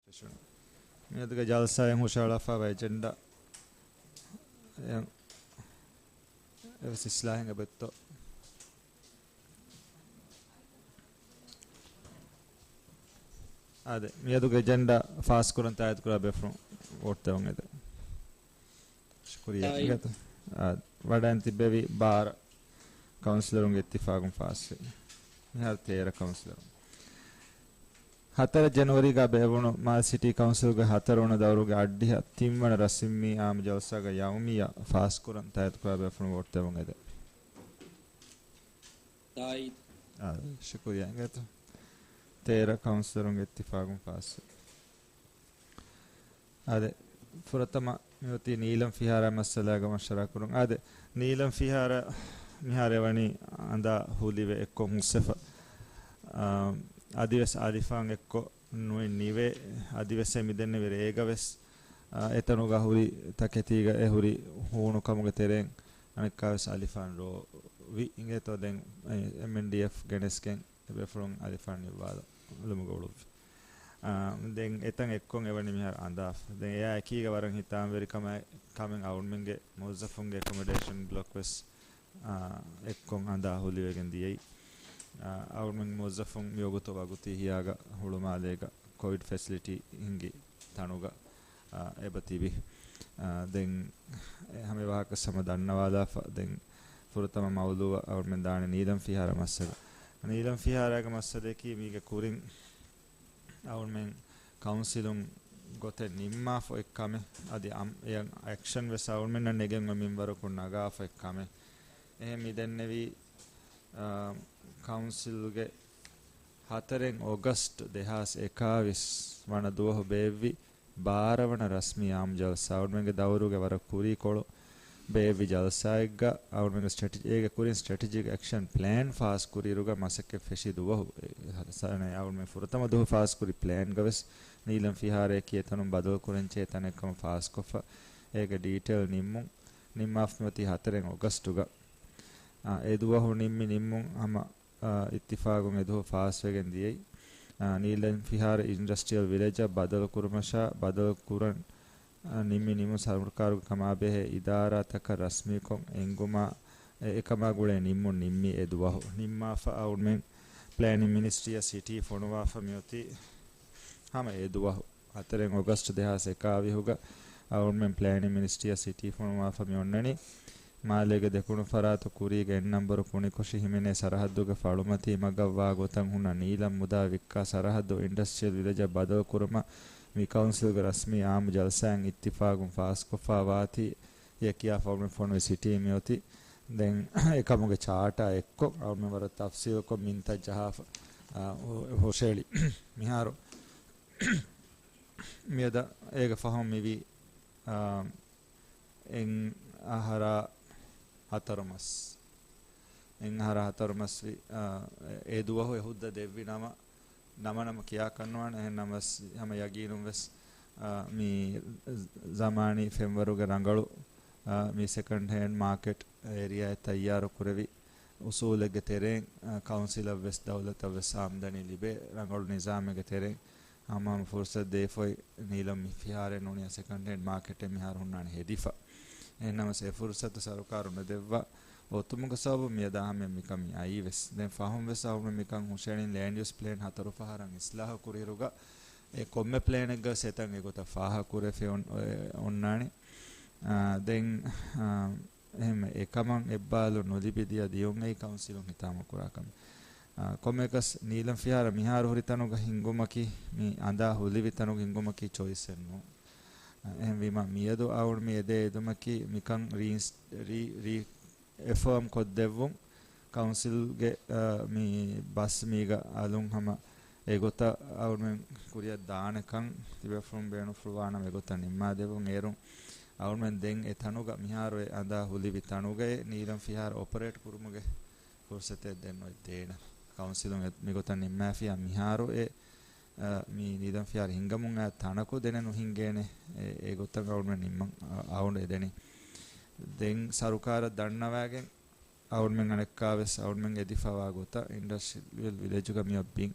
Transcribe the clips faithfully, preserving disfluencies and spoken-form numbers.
މިއަދުގެ ޖަލްސާއިން ހުށަހަޅާފައިވާ އެޖެންޑާ އެ-، އެވެސް އިސްލާހެއް އެބައޮތްތޯ؟ އާދެ، މިއަދުގެ އެޖެންޑާ ފާސްކުރަން ތާއީދުކުރާ ބޭފުޅުން ވޯޓް ދެވަން އެދެ. ޝުކުރިއްޔާ. ތާއީދު. އިނގޭތޯ؟ އާ، ވަޑައިން ތިއްބެވި ބާރަ ކައުންސިލަރުންގެ އިއްތިފާގުން ފާސްވި. މިހާރު ތޭރަ ކައުންސިލަރުން. ހަތަރަށް ޖެނުއަރީގަ ބޭއްވުނު މާލެ ސިޓީ ކައުންސިލްގެ ހަތަރުވަނަ ދައުރުގެ އަށްޑިހަ ތިންވަނަ ރަސްމީ އާއްމު ޖަލްސާގަ ޔައުމިއްޔާ ފާސްކުރަން ތާއީދުކުރާ ބޭފުޅުން ވޯޓް ދެވަން އެދެ. ތާއީދު. އާ، ޝުކުރިއްޔާ. އިނގޭތޯ؟ ތޭރަ ކައުންސިލަރުންގެ އިއްތިފާގުން ފާސްވި. އާދެ، ފުރަތަމަ މިއޮތީ ނީލަމް ފިހާރާ މައްސަލާގަ މަޝްވަރާ ކުރުން. އާދެ، ނީލަމް ފިހާރާ މިހާރު އެވަނީ އަނދާ ހުލިވެ އެއްކޮށް ހުސްވެފަ. އާ، އަދިވެސް އަލިފާން އެއްކޮށް ނުއިން ނިވޭ، އަދިވެސް އެ މިދެންނެވި ރޭގަވެސް، އާ، އެތަނުގަ ހުރި ތަކެތީގަ އެ ހުރި ހޫނުކަމުގެ ތެރެއިން އަނެއްކާވެސް އަލިފާން ރޯވި. އިނގޭތޯ ދެން އެމްއެންޑީއެފް ގެނެސްގެން އެބޭފުޅުން އަލިފާން ނިއްވާލުމުގަ އުޅުއްވި. އާ، ދެން އެތަން އެއްކޮށް އެވަނީ މިހާރު އަނދާފަ. ދެން އެއާ އެކީގަ ވަރަށް ހިތާމަވެރި ކަމެއް، ކަމެއް އަޅުމެންގެ މުވައްޒަފުންގެ އެކޮމޮޑޭޝަން ބްލޮކް ވެސް، އާ، އެއްކޮށް އަނދާ ހުލިވެގެން ދިޔައީ. އާ، އަޅުމެން މުވައްޒަފުން މިވަގުތު ވަގުތީ ހިޔާގަ ހުޅުމާލޭގަ ކޮވިޑް ފެސިލިޓީ ހިންގި ތަނުގަ، އާ، އެބަ ތިބި. އާ، ދެން އެ ހަމަ ވާހަކަ ހަމަ ދަންނަވާލާފަ، ދެން ފުރަތަމަ މައުލޫއަށް އަޅުމެން ދާނެ ނީލަމް ފިހާރަ މައްސަލަ. ނީލަމް ފިހާރާގެ މައްސަލަޔަކީ މީގެ ކުރިން އަޅުމެން ކައުންސިލުން ގޮތެއް ނިންމާފަ އޮތް ކަމެއް. އަދި އަމް-، އެ އެކްޝަން ވެސް އަޅުމެންނަށް ނެގެން އޮތް މިންވަރަކުން ނަގާފަ އޮތް ކަމެއް. އެހެން މިދެންނެވީ، އާ، ކައުންސިލްގެ ހަތަރެއް އޮގަސްޓް ދެހާސް އެކާވީސް ވަނަ ދުވަހު ބޭއްވި ބާރަ ވަނަ ރަސްމީ އާއްމު ޖަލްސާ، އަޅުމެންގެ ދައުރުގެ ވަރަށް ކުރީކޮޅު ބޭއްވި ޖަލްސާއެއްގަ އަޅުމެންގެ ސްޓްރެޓެޖީ، އޭގެ ކުރިން ސްޓްރެޓެޖިކް އެކްޝަން ޕްލޭން ފާސް ކުރިއިރުގަ މަސައްކަތް ފެށި ދުވަހު، އެ، ސަ-، އަޅުމެން ފުރަތަމަ ދުވަހު ފާސް ކުރި ޕްލޭންގަ ވެސް ނީލަމް ފިހާރަޔަކީ އެތަނުން ބަދަލު ކުރަންޖެހޭ ތަނެއް ކަމަށް ފާސްކޮށްފަ، އޭގެ ޑީޓެއިލް ނިންމުން، ނިންމާފަ މިއޮތީ ހަތަރެއް އޮގަސްޓުގަ. އާ، އެ ދުވަހު ނިންމި ނިންމުން ހަމަ އާ، އިއްތިފާގުން އެދުވަހު ފާސްވެގެން ދިޔައީ، އާ، ނީލަމް ފިހާރަ އިންޑަސްޓްރިއަލް ވިލެޖަށް ބަދަލު ކުރުމަށާ، ބަދަލު ކުރަން، އާ، ނިންމި ނިންމުން ސަރުކާރުގެ ކަމާބެހޭ އިދާރާތަކަށް ރަސްމީކޮށް އެންގުމާ، އެ، އެކަމާ ގުޅޭ ނިންމުން ނިންމީ އެ ދުވަހު. ނިންމާފަ އަޅުމެން ޕްލޭނިން މިނިސްޓްރީއަށް ސިޓީ ފޮނުވާފަ މިއޮތީ ހަމަ އެ ދުވަހު. ހަތަރެއް އޮގަސްޓް ދެހާސް އެކާވީހުގަ އަޅުމެން ޕްލޭނިން މިނިސްޓްރީއަށް ސިޓީ ފޮނުވާފަ މި އޮންނަނީ، މާލޭގެ ދެކުނު ފަރާތު ކުރީގެ އެއް ނަންބަރު ކުނިކޮށި ހިމެނޭ ސަރަހައްދުގެ ފަޅުމަތީ މަގަށްވާ ގޮތަށް ހުންނަ ނީލަމް މުދާ ވިއްކާ ސަރަހައްދު އިންޑަސްޓްރިއަލް ވިލެޖަށް ބަދަލު ކުރުމަށް މި ކައުންސިލްގެ ރަސްމީ އާއްމު ޖަލްސާއިން އިއްތިފާގުން ފާސްކޮށްފާ ވާތީ، އެ ކިޔާ ފަޅުމެއް ފޮނުވި ސިޓީ މިއޮތީ. ދެން އެކަމުގެ ޗާޓާ އެއްކޮށް އަޅުމެން ވަރަށް ތަފްސީލުކޮށް މިންތައް ޖަހާފަ، އާ، ހު-، ހުށައެޅި. މިހާރު މިއަދަށް އޭގެ ފަހުން މިވީ، އާ، އެއް އަހަރާ ހަތަރު މަސް. އެއް އަހަރާ ހަތަރު މަސް ވި، އާ، އެ ދުވަހު އެ ހުއްދަ ދެއްވި ނަމަ، ނަމަ ނަމަ ކިޔާކަށްނުވާނެ. އެހެން ނަމަވެސް ހަމަ ޔަގީނުން ވެސް، އާ، މި ޒަމާނީ ފެންވަރުގެ ރަނގަޅު، އާ، މި ސެކަންޑް ހޭންޑް މާކެޓް އޭރިއާއެއް ތައްޔާރު ކުރެވި އުސޫލެއްގެ ތެރެއިން، އާ، ކައުންސިލަށް ވެސް ދައުލަތަށް ވެސް އާމްދަނީ ލިބޭ ރަނގަޅު ނިޒާމެއްގެ ތެރެއިން ހަމަ ހަމަ ފުރުސަތު ދޭފައި ނީލަމް މި ފިހާރައެއް ނޫނިއްޔާ ސެކަންޑް ހޭންޑް މާކެޓެއް މިހާރު ހުންނާނެ ހެދިފަ. އެހެންނަމަވެސް އެ ފުރުސަތު ސަރުކާރު ނުދެއްވާ އޮތުމުގެ ސަބަބުން މިއަދާ ހަމަ މިކަން މި އައީ ވެސް. ދެން ފަހުން ވެސް އަހުން މިކަން ހުށައެޅިން ލޭންޑް ޔޫސް ޕްލޭން ހަތަރު ފަހަރަށް އިސްލާހު ކުރިއިރުގަ އެ ކޮންމެ ޕްލޭނެއްގަ ވެސް އެތަން އެގޮތަށް ފާހަގަ ކުރެފި އޮން-، އޮ-، އޮންނާނެ. އާ، ދެން، އާ، އެހެން އެކަމަށް އެއްބާލު ނުލިބި ދިޔަ ދިޔުން އެއީ ކައުންސިލުން ހިތާމަ ކުރާ ކަމެއް. އާ، ކޮންމެއަކަސް ނީލަމް ފިހާރަ މިހާރު ހުރި ތަނުގަ ހިންގުމަކީ، މި އަނދާ ހުލިވި ތަނުގަ ހިންގުމަކީ ޗޮއިސްއެއް ނޫން. އާ، އެހެންވީމަ މިއަދު އަޅުގަނޑު މި އެދޭ އެދުމަކީ މިކަން ރީ-، ރީ-، ރީ-، އެފާމް ކޮށްދެއްވުން. ކައުންސިލްގެ، އާ، މި ބަސް މީގަ އަލުން ހަމަ އެގޮތަށް އަޅުމެން ކުރިއަށް ދާނެކަން ތިބޭފުޅުން ބޭނުންފުޅުވާނަމަ އެގޮތަށް ނިންމާދެއްވުން. އޭރުން އަޅުމެން ދެން އެ ތަނުގަ މިހާރު އެ އަނދާ ހުލިވި ތަނުގައި ނީލަމް ފިހާރަ އޮޕަރޭޓް ކުރުމުގެ ފުރުސަތެއް ދެން އޮތްދޭނެ. ކައުންސިލުން އެ-، މިގޮތަށް ނިންމާފިޔާ މިހާރު އެ، އަ، މި ނީލަމް ފިހާރަ ހިންގަމުން އައި ތަނަކު ދެނެއް ނުހިންގޭނެ. އެ، އެގޮތަށް އަޅުމެން ނިންމަން އަ-، އަޅުގަނޑު އެދެނީ. ދެން ސަރުކާރަށް ދަންނަވައިގެން އަޅުމެން އަނެއްކާވެސް އަޅުމެން އެދިފަވާ ގޮތަށް އިންޑަސްޓްރިއަލް ވިލެޖުގަ މިއޮތް ބިން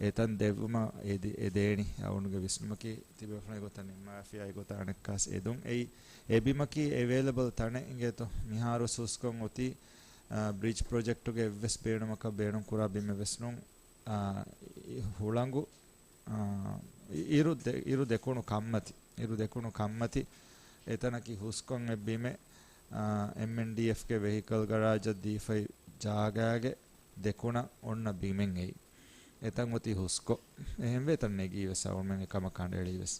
އެތަން ދެއްވުމަށް އެދި-، އެދޭނީ. އަޅުގަނޑުގެ ވިސްނުމަކީ ތިބޭފުޅުން އެގޮތަށް ނިންމާފިއްޔާ އެގޮތަށް އަނެއްކާސް އެދުން. އެއީ، އެ ބިމަކީ އެވޭލަބަލް ތަނެއް އިނގޭތޯ. މިހާރު ހުސްކޮށް އޮތީ، އާ، ބްރިޖް ޕްރޮޖެކްޓުގެ އެއްވެސް ބޭނުމަކަށް ބޭނުން ކުރާ ބިމެއް ވެސް ނޫން. އާ، އި-، ހުޅަނގު، އާ، އި-، އިރު ދެ-، އިރު ދެކުނު ކަންމަތި، އިރު ދެކުނު ކަންމަތި އެތަނަކީ ހުސްކޮށް އެ ބިމެއް، އާ، އެމްއެންޑީއެފްގެ ވެހިކަލް ގަރާޖަށް ދީފައި ޖާގާގެ ދެކުނަށް އޮންނަ ބިމެއް އެއީ. އެތަން އޮތީ ހުސްކޮށް. އެހެންވެ އެތަން ނެގީ ވެސް އަޅުމެން އެކަމަށް ކަނޑައެޅީ ވެސް.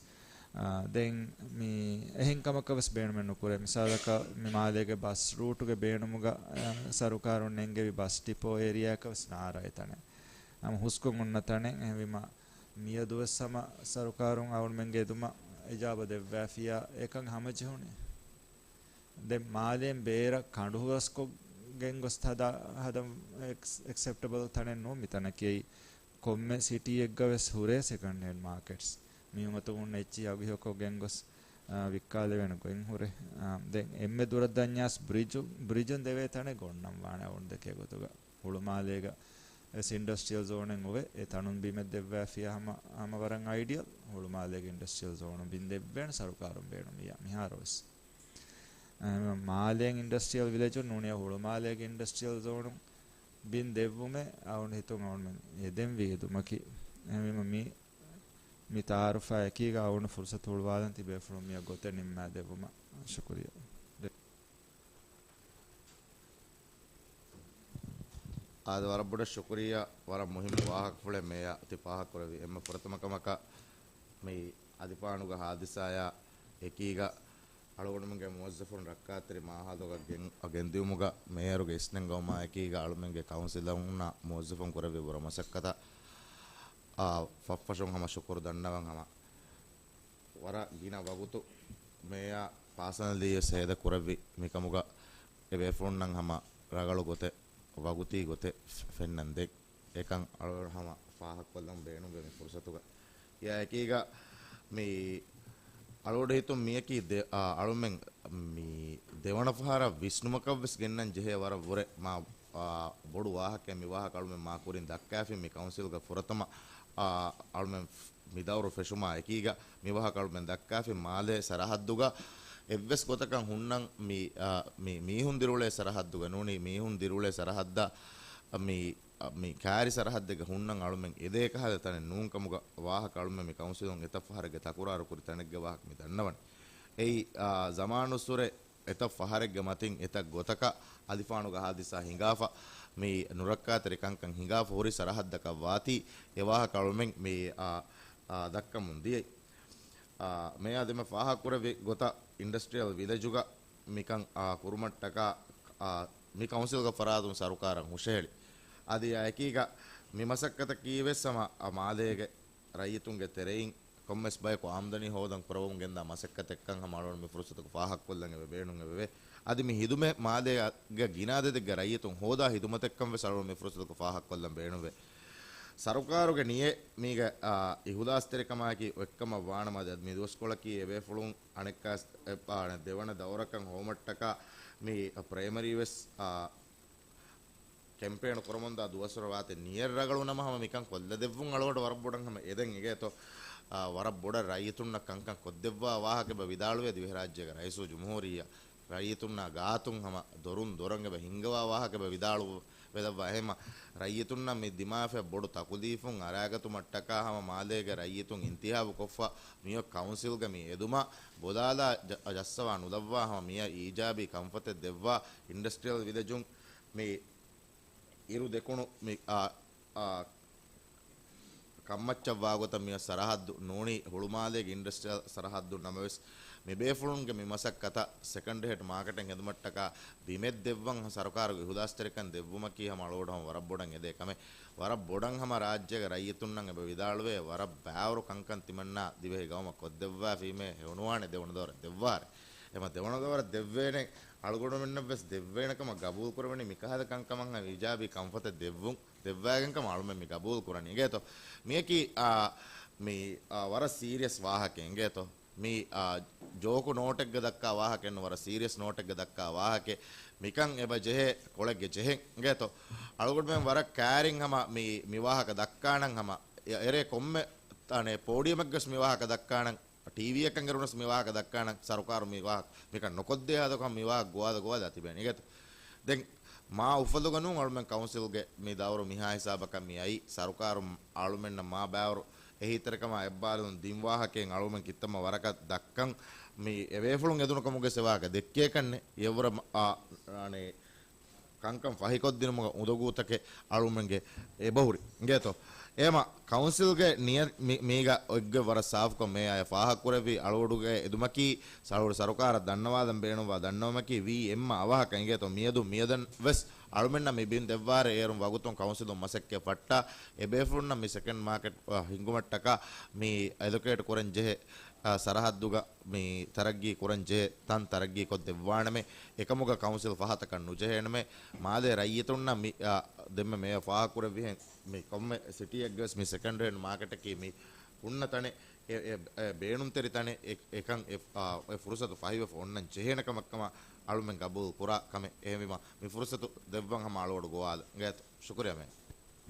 އާ، ދެން މި އެހެން ކަމަކަށް ވެސް ބޭނުމެއް ނުކުރޭ. މިސާލަކަށް މި މާލޭގެ ބަސް ރޫޓުގެ ބޭނުމުގަ، އާ، ސަރުކާރުން ނެންގެވި ބަސް ޑިޕޯ އޭރިއާއަކަށް ވެސް ނާރާ އެތަނެއް. ހަމަ ހުސްކޮށް އޮންނަ ތަނެއް. އެހެންވީމަ މިއަދު ވެސް ހަމަ ސަރުކާރުން އަޅުމެންގެ އެދުމަށް އިޖާބަ ދެއްވާފިއްޔާ އެކަން ހަމަޖެހުނީ. ދެން މާލޭން ބޭރަށް ކަނޑުހުސްކޮށް ގެންގޮސް ހަދާ، ހަދަން އެކްސް-، އެކްސެޕްޓަބަލް ތަނެއް ނޫން މިތަނަކީ. ކޮންމެ ސިޓީއެއްގަ ވެސް ހުރޭ ސެކަންޑް ހޭންޑް މާކެޓްސް. މީހުން އަތުން އޮންނަ އެއްޗިހި އަގުހިއްޔަކޮށް ގެންގޮސް، އާ، ވިއްކާލެވޭނެ ގޮތް ހުރޭ. އާ، ދެން އެންމެ ދުރަށް ދަންޏާސް ބްރިޖު-، ބްރިޖުން ދެވޭ ތަނެއް ގޮންނަން ވާނެ އަޅުގަނޑު ދެކޭ ގޮތުގަ. ހުޅުމާލޭގަ ވެސް އިންޑަސްޓްރިއަލް ޒޯނެއް އޮވެ، އެ ތަނުން ބިމެއް ދެއްވާފިޔާ ހަމަ، ހަމަ ވަރަށް އައިޑިއަލް. ހުޅުމާލޭގެ އިންޑަސްޓްރިއަލް ޒޯނުން ބިން ދެއްވޭނެ ސަރުކާރުން ބޭނުމިއްޔާ މިހާރު ވެސް. އެ، މާލޭން އިންޑަސްޓްރިއަލް ވިލެޖުން ނޫނީ ހުޅުމާލޭގެ އިންޑަސްޓްރިއަލް ޒޯނުން ބިން ދެއްވުމެއް އަޅުގަނޑު ހިތުން އަޅުމެން އެދެންވީ އެދުމަކީ. އެހެންވީމަ މި، މި ތައާރުފާ އެކީގަ އަޅުގަނޑު ފުރުސަތު ހުޅުވާލަން ތިބޭފުޅުން މިއަށް ގޮތެއް ނިންމާ ދެއްވުމަށް. ޝުކުރިއްޔާ. އާދެ، ވަރަށް ބޮޑަށް ޝުކުރިއްޔާ، ވަރަށް މުހިއްމު ވާހަކަފުޅެއް މޭޔާ ތި ފާހަގަކުރެއްވި. އެންމެ ފުރަތަމަ ކަމަކަށް މި އަދިފާނުގެ ހާދިސާޔާ އެކީގަ އަޅުގަނޑުމެންގެ މުވައްޒަފުން ރައްކާތެރި މާހައުލުގަ ގެން، ގެންދިއުމުގަ މޭޔަރުގެ އިސްނެންގަވުމާ އެކީގަ އަޅުމެންގެ ކައުންސިލުންނާ މުވައްޒަފުން ކުރެއްވި ބުރަ މަސައްކަތަށް، އާ، ފަށްފަށުން ހަމަ ޝުކުރު ދަންނަވަން. ހަމަ ވަރަށް ގިނަ ވަގުތު މޭޔާ ޕާސަނަލީ ވެސް ހޭދަ ކުރެއްވި މިކަމުގަ އެބޭފުޅުންނަށް ހަމަ ރަނގަޅު ގޮތެއް، ވަގުތީ ގޮތެއް ފެންނަން ދެން. އެކަން އަޅުގަނޑު ހަމަ ފާހަގަކޮށްލަން ބޭނުންވޭ މި ފުރުސަތުގަ. އެއާ އެކީގަ މި އަޅުގަނޑު ހިތުން މިޔަކީ ދެ-، އާ، އަޅުމެން މި ދެވަނަ ފަހަރަށް ވިސްނުމަކަށް ވެސް ގެންނަން ޖެހޭ ވަރަށް ވުރެ މާ، އާ، ބޮޑު ވާހަކައެއް. މި ވާހަކަ އަޅުމެން މާ ކުރިން ދައްކާފި މި ކައުންސިލްގަ ފުރަތަމަ، އާ، އަޅުމެން މި ދައުރު ފެށުމާ އެކީގަ މި ވާހަކަ އަޅުމެން ދައްކާފި މާލޭ ސަރަހައްދުގަ އެއްވެސް ގޮތަކަށް ހުންނަން މި، އާ، މި މީހުން ދިރިއުޅޭ ސަރަހައްދުގަ ނޫނީ މީހުން ދިރިއުޅޭ ސަރަހައްދަށް މި، އަ، މި ކާރި ސަރަހައްދެއްގަ ހުންނަން އަޅުމެން އެދޭ ކަހަލަ ތަނެއް ނޫން ކަމުގަ ވާހަކަ އަޅުމެން މި ކައުންސިލުން އެތައް ފަހަރެއްގެ ތަކުރާރު ކުރި ތަނެއްގެ ވާހަކަ މި ދަންނަވަނީ. އެއީ، އާ، ޒަމާނުއްސުރެ އެތައް ފަހަރެއްގެ މަތިން އެތައް ގޮތަކަށް އަދިފާނުގެ ހާދިސާ ހިނގާފަ، މި ނުރައްކާތެރި ކަންކަން ހިނގާފަ ހުރި ސަރަހައްދަކަށް ވާތީ، އެ ވާހަކަ އަޅުމެން މި، އާ، އާ، ދައްކަމުން ދިޔައީ. އާ، މޭޔާ ދެންމެ ފާހަގަކުރެއްވި ގޮތަށް އިންޑަސްޓްރިއަލް ވިލެޖުގަ މިކަން، އާ، ކުރުމަށްޓަކާ، އާ، މި ކައުންސިލްގެ ފަރާތުން ސަރުކާރަށް ހުށަހެޅި. އަދި އެއާ އެކީގަ މި މަސައްކަތަކީ ވެސް ހަމަ އަ، މާލޭގެ ރައްޔިތުންގެ ތެރެއިން ކޮންމެސް ބަޔަކު އާމްދަނީ ހޯދަން ކުރައްވަމުން ގެންދާ މަސައްކަތެއްކަން ހަމަ އަޅުގަނޑު މި ފުރުސަތުގަ ފާހަގަކޮށްލަން އެބަ ބޭނުން އެބަވޭ. އަދި މި ހިދުމަތް މާލޭގެ ގިނަ އަދަދެއްގެ ރައްޔިތުން ހޯދާ ހިދުމަތެއްކަން ވެސް އަޅުގަނޑު މި ފުރުސަތުގަ ފާހަގަކޮށްލަން ބޭނުންވޭ. ސަރުކާރުގެ ނިޔަތް މީގެ، އާ، އިހުލާސްތެރިކަމާއެކީ އޮތްކަމަށް ވާނަމަ، އަދި މި ދުވަސްކޮޅަކީ އެބޭފުޅުން އަނެއްކާސް، އެ، އާ، ދެވަނަ ދައުރަކަށް ހޮވުމަށްޓަކާ މި ޕްރައިމަރީ ވެސް، އާ، ކެމްޕޭނު ކުރަމުންދާ ދުވަސްވަރު ވާތީ ނިޔަތް ރަނގަޅު ނަމަ ހަމަ މިކަން ކޮށްލަދެއްވުން އަޅުގަނޑު ވަރަށް ބޮޑަށް ހަމަ އެދެން އިނގޭތޯ. އާ، ވަރަށް ބޮޑަށް ރައްޔިތުންނަށް ކަންކަން ކޮށްދެއްވާ ވާހަކަ އެބަ ވިދާޅުވޭ ދިވެހިރާއްޖޭގެ ރައީސުލްޖުމްހޫރިއްޔާ. ރައްޔިތުންނާ ގާތުން ހަމަ ދޮރުން ދޮރަށް އެބަ ހިންގަވާ ވާހަކަ އެބަ ވިދާޅުވެލައްވާ. އެހެންމަ ރައްޔިތުންނަށް މި ދިމާވެފަ ބޮޑު ތަކުލީފުން އަރާގަތުމަށްޓަކާ ހަމަ މާލޭގެ ރައްޔިތުން އިންތިހާބު ކޮށްފަ މިއޮތް ކައުންސިލްގެ މި އެދުމަށް ބޮލާލާ ޖަ-، ޖައްސަވާ ނުލައްވާ ހަމަ މިއަށް އީޖާބީ ކަންފަތެއް ދެއްވާ އިންޑަސްޓްރިއަލް ވިލެޖުން މި އިރު ދެކުނު މި، އާ، އާ، ކަންމައްޗަށް ވާގޮތަށް މިއޮތް ސަރަހައްދު ނޫނީ ހުޅުމާލޭގެ އިންޑަސްޓްރިއަލް ސަރަހައްދު ނަމަވެސް، މި ބޭފުޅުންގެ މި މަސައްކަތަށް ސެކަންޑް ހޭންޑް މާކެޓެއް ހެދުމަށްޓަކާ ބިމެއް ދެއްވަން ސަރުކާރުގެ އިހުލާސްތެރިކަން ދެއްވުމަކީ ހަމަ އަޅުގަނޑު ހަމަ ވަރަށް ބޮޑަށް އެދޭ ކަމެއް. ވަރަށް ބޮޑަށް ހަމަ ރާއްޖޭގެ ރައްޔިތުންނަށް އެބަ ވިދާޅުވޭ، ވަރަށް ބާވަރު ކަންކަން ތިމަންނާ ދިވެހި ގައުމަށް ކޮށްދެއްވާފީމޭ ހެޔޮނުވާނެ ދެވަނަ ދައުރަށް ދެއްވާރެ. އެމަ ދެވަނަ ދައުރަށް ދެއްވޭނެ އަޅުގަނޑުމެންނަށް ވެސް ދެއްވޭނެ ކަމަށް ގަބޫލު ކުރެވެނީ މިކަހަލަ ކަންކަމަށް ހަމަ އީޖާބީ ކަންފަތެއް ދެއްވުން، ދެއްވާގެން ކަމަށް އަޅުމެން މި ގަބޫލު ކުރަނީ. އިނގޭތޯ؟ މިޔަކީ، އާ، މި، އާ، ވަރަށް ސީރިއަސް ވާހަކައެއް އިނގޭތޯ؟ މި، އާ، ޖޯކު ނޯޓެއްގަ ދައްކާ ވާހަކައެއްނު، ވަރަށް ސީރިއަސް ނޯޓެއްގަ ދައްކާ ވާހަކައެއް. މިކަން އެބަ ޖެހޭ ކޮޅެއްގެ ޖެހެން އިނގޭތޯ؟ އަޅުގަނޑުމެން ވަރަށް ކައިރިން ހަމަ މި، މި ވާހަކަ ދައްކާނަން ހަމަ އެ-، އެރޭ ކޮންމެ ތަނެ ޕޯޑިއަމެއްގަސް މި ވާހަކަ ދައްކާނަން، ޓީވީއަކަށް އެރުނަސް މި ވާހަކަ ދައްކާނަން، ސަރުކާރު މި ވާހަކަ މިކަން ނުކޮށްދޭ ހާދަކަން މި ވާހަކަ ގޮވާލަ ގޮވާލާ ތިބޭނެ. އިނގޭތޯ؟ ދެން މާ އުފަލުގަ ނޫން އަޅުމެން ކައުންސިލްގެ މި ދައުރު މިހާ ހިސާބަކަށް މި އައީ، ސަރުކާރު އަޅުމެންނަށް މާ ބާވަރު އެހީތެރިކަމާ އެއްބާރުލުން ދިން ވާހަކައިން އަޅުމެން ކިތަންމެ ވަރަކަށް ދައްކަން މި އެބޭފުޅުން އެދުނު ކަމުގެ ސެވާކަށް ދެއްކޭކަށްނެ އެއްވަރަށް މަ-، އާ، އާނެ، ކަންކަން ފަހިކޮށްދިނުމުގެ އުނދަގޫތަކެއް އަޅުމެންގެ އެބަހުރި. އިނގޭތޯ؟ އެހެމަ ކައުންސިލްގެ ނިޔަ-، މި-، މީގަ އޮތްގޮތް ވަރަށް ސާފުކޮށް މޭޔާ ފާހަގަކުރެއްވި އަޅުގަޑުގެ އެދުމަކީ ސަޅު ސަރުކާރަށް ދަންނަވާލަން ބޭނުންވާ ދަންނަވަމަކީ ވީ އެންމެ އަވަހަކަށް. އިނގޭތޯ؟ މިއަދު މިއަދަން ވެސް އަޅުމެންނަށް މި ބިން ދެއްވާރޭ އޭރުން ވަގުތުން ކައުންސިލުން މަސައްކަތް ފައްޓާ އެބޭފުޅުންނަށް މި ސެކަންޑް މާކެޓް، އަ، ހިންގުމަށްޓަކާ މި އެލޮކޭޓް ކުރަން ޖެހޭ، އަ، ސަރަހައްދުގަ މި ތަރައްގީ ކުރަން ޖެހޭ ތަން ތަރައްގީ ކޮށްދެއްވާނަމޭ. އެކަމުގަ ކައުންސިލް ފަހަތަކަށް ނުޖެހޭނަމޭ. މާލޭ ރައްޔިތުންނަށް މި، އަ، ދެންމެ މޭޔަ ފާހަގަކުރެއްވިހެން މި ކޮންމެ ސިޓީއެއްގަ ވެސް މި ސެކަންޑް ހޭންޑް މާކެޓަކީ މި ހުންނަ ތަނެއް، އެ، އެ، އެ ބޭނުންތެރި ތަނެއް، އެ، އެކަން އެ، އާ، އެ ފުރުސަތު ފަހިވެފަ އޮންނަން ޖެހޭނެ ކަމަށްކަމަށް އަޅުމެން ގަބޫލު ކުރާ ކަމެއް. އެހެންވީމަ، މި ފުރުސަތު ދެއްވަން ހަމަ އަޅުގަޑު ގޮވާލަން. އިނގޭތޯ؟ ޝުކުރިއްޔާ މޭ.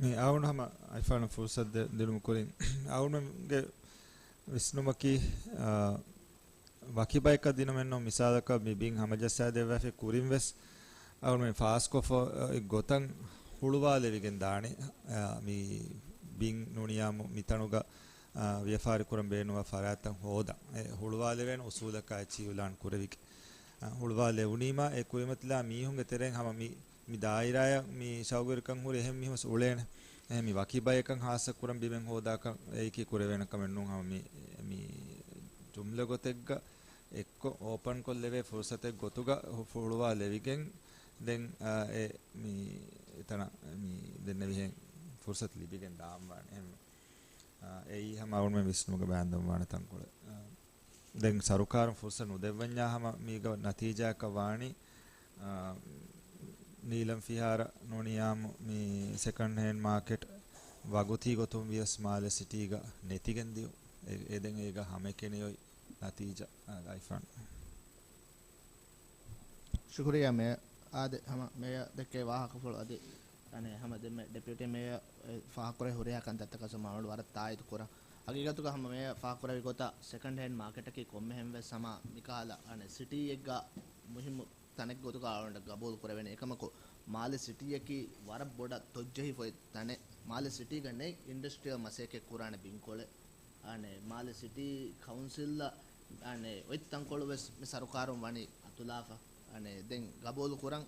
މި އަޅުގަނޑު ހަމަ އައިފާނަށް ފުރުސަތު ދެ-، ދިނުމުގެ ކުރިން އަޅުމެންގެ ވިސްނުމަކީ، އާ، ވަކި ބަޔަކަށް ދިނުމެއްނޫން. މިސާލަކަށް މި ބިން ހަމަޖައްސާ ދެއްވާފައި ކުރިން ވެސް އަޅުމެން ފާސްކޮށްފަ އޮތް ގޮތަށް ހުޅުވާލެވިގެން ދާނެ. އާ، މި ބިން ނޫނިއްޔާމު މިތަނުގަ، އާ، ވިޔަފާރި ކުރަން ބޭނުންވާ ފަރާތްތައް ހޯދަން. އެ ހުޅުވާލެވޭނެ އުސޫލަކާ އެއްޗިހި އިއުލާން ކުރެވިގެން. އާ، ހުޅުވާލެވުނީމާ އެ ކުރިމަތިލާ މީހުންގެ ތެރެއިން ހަމަ މި، މި ދާއިރާއަށް މި ޝައުގުވެރިކަން ހުރި އެހެން މީހުން ވެސް އުޅޭނެ. އެ މި ވަކި ބަޔަކަށް ހާއްސަ ކުރަން ބިމެއް ހޯދާކަށް އެއީކީ ކުރެވޭނެ ކަމެއް ނޫން. ހަމަ މި، މި ޖުމްލަ ގޮތެއްގަ އެއްކޮށް އޯޕަންކޮށްލެވޭ ފުރުސަތެއް ގޮތުގަ ހު-، ހުޅުވާލެވިގެން ދެން، އާ، އެ މި އެތަނަށް މި ދެންނެވިހެން ފުރުސަތު ލިބިގެން ދާންވާނެ. އެހެން، އާ، އެއީ ހަމަ އަޅުގަނޑުމެން ވިސްނުމުގަ ބާންދަންވާނެ ތަންކޮޅެއް. އާ، ދެން ސަރުކާރުން ފުރުސަތު ނުދެއްވަންޏާ ހަމަ މީގަ ނަތީޖާއަކަށް ވާނީ، އާ، ނީލަން ފިހާރަ ނޫނިއްޔާމު މި ސެކަންޑް ހޭންޑް މާކެޓް ވަގުތީ ގޮތުން ވިޔަސް މާލެ ސިޓީގަ ނެތިގެން ދިޔުން. އެ، އެ ދެން އޭގަ ހަމައެކަނި އޮތް ނަތީޖާ، އާ، އައިފާން. ޝުކުރިއްޔާ މޭޔަ. އާދެ، ހަމަ މޭޔަ ދެއްކޭ ވާހަކަފުޅު އަދި، އަނެއް، ހަމަ ދެންމެ ޑެޕިއުޓީ މޭޔަ އެ ފާހަގަކުރޭ ހުރިހާ ކަންތައްތަކަށް ހަމަ އަޅުގަނޑު ވަރަށް ތާއީދު ކުރަން. ހަގީގަތުގަ ހަމަ މޭޔަ ފާހަގަކުރެއްވި ގޮތަށް ސެކަންޑް ހޭންޑް މާކެޓަކީ ކޮންމެހެން ވެސް ހަމަ މިކަހަލަ، އަނެއް، ސިޓީއެއްގަ މުހިއްމު ތަނެއް ގޮތުގަ އަޅުގަނޑަށް ގަބޫލު ކުރެވޭނެ. އެކަމަކު، މާލެ ސިޓީއަކީ ވަރަށް ބޮޑަށް ތޮއްޖެހިފައި ތަނެއް. މާލެ ސިޓީގަ ނެތް އިންޑަސްޓްރިއަލް މަސައްކަތް ކުރާނެ ބިންކޮޅެއް. އަނެއް، މާލެ ސިޓީ ކައުންސިލްއަށް، އަނެއް، އޮތް ތަންކޮޅު ވެސް މި ސަރުކާރުން ވަނީ އަތުލާފަ. އަނެއް، ދެން ގަބޫލު ކުރަން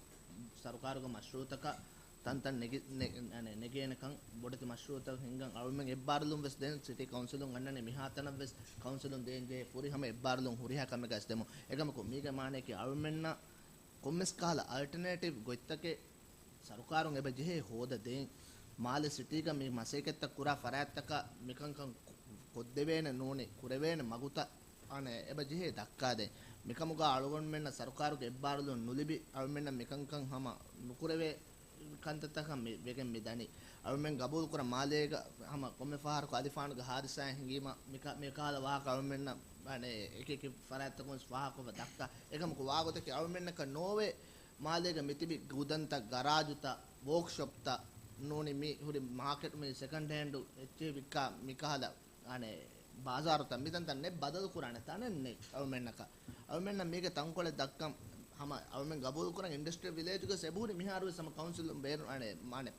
ސަރުކާރުގެ މަޝްރޫއުތަކަށް ތަންތަން ނެގި-، ނެ-، އަނެއް، ނެގޭނެކަން، ބޮޑެތި މަޝްރޫއުތައް ހިންގަން އަޅުމެން އެއްބާރުލުން ވެސް ދޭން. ސިޓީ ކައުންސިލުން އަންނަނީ މިހާތަނަށް ވެސް ކައުންސިލުން ދޭން ޖެހޭ ފުރިހަމަ އެއްބާރުލުން ހުރިހާ ކަމެއްގަސް ދެމުން. އެކަމަކު މީގެ މާނަޔަކީ އަޅުމެންނަށް ކޮންމެސް ކަހަލަ އަލްޓަނޭޓިވް ގޮތްތަކެއް ސަރުކާރުން އެބަ ޖެހޭ ހޯދަ ދޭން. މާލެ ސިޓީގަ މި މަސައްކަތްތައް ކުރާ ފަރާތްތަކަށް މިކަންކަން ކޮ-، ކޮށްދެވޭނެ ނޫނީ، ކުރެވޭނެ މަގުތައް އަނެއް އެބަ ޖެހޭ ދައްކާދޭން. މިކަމުގަ އަޅުގަނޑުމެންނަށް ސަރުކާރުގެ އެއްބާރުލުން ނުލިބި، އަޅުމެންނަށް މިކަންކަން ހަމަ ނުކުރެވޭ ކަންތައްތަކަށް މި ވެގެން މި ދަނީ. އަޅުމެން ގަބޫލުކުރަން މާލޭގަ ހަމަ ކޮންމެ ފަހަރަކު އަލިފާނުގެ ހާދިސާއެއް ހިނގީމަ މިކަ-، މިކަހަލަ ވާހަކަ އަޅުމެންނަށް އަނެއް އެކި އެކި ފަރާތްތަކުން ވެސް ފާހަގަކޮށްފަ ދައްކާ. އެކަމަކު ވާގޮތަކީ އަޅުމެންނަކަށް ނޯވޭ މާލޭގަ މިތިބި ގުދަންތައް، ގަރާޖުތައް، ވޯކްޝޮޕްތައް ނޫނީ މި ހުރި މާކެޓް މި ސެކަންޑް ހޭންޑު އެއްޗެހި ވިއްކާ މިކަހަލަ އަނެއް ބާޒާރުތައް މިތަންތަން ނެތް ބަދަލު ކުރާނެ ތަނެއް ނެތް އަޅުމެންނަކަށް. އަޅުމެންނަށް މީގެ ތަންކޮޅެއް ދައްކަން ހަމަ އަޅުމެން ގަބޫލު ކުރަން އިންޑަސްޓްރިއަލް ވިލޭޖުގަ އެބަހުރި މިހާރުވެސް ހަމަ ކައުންސިލުން ބޭނުން އަނެއް މާނެ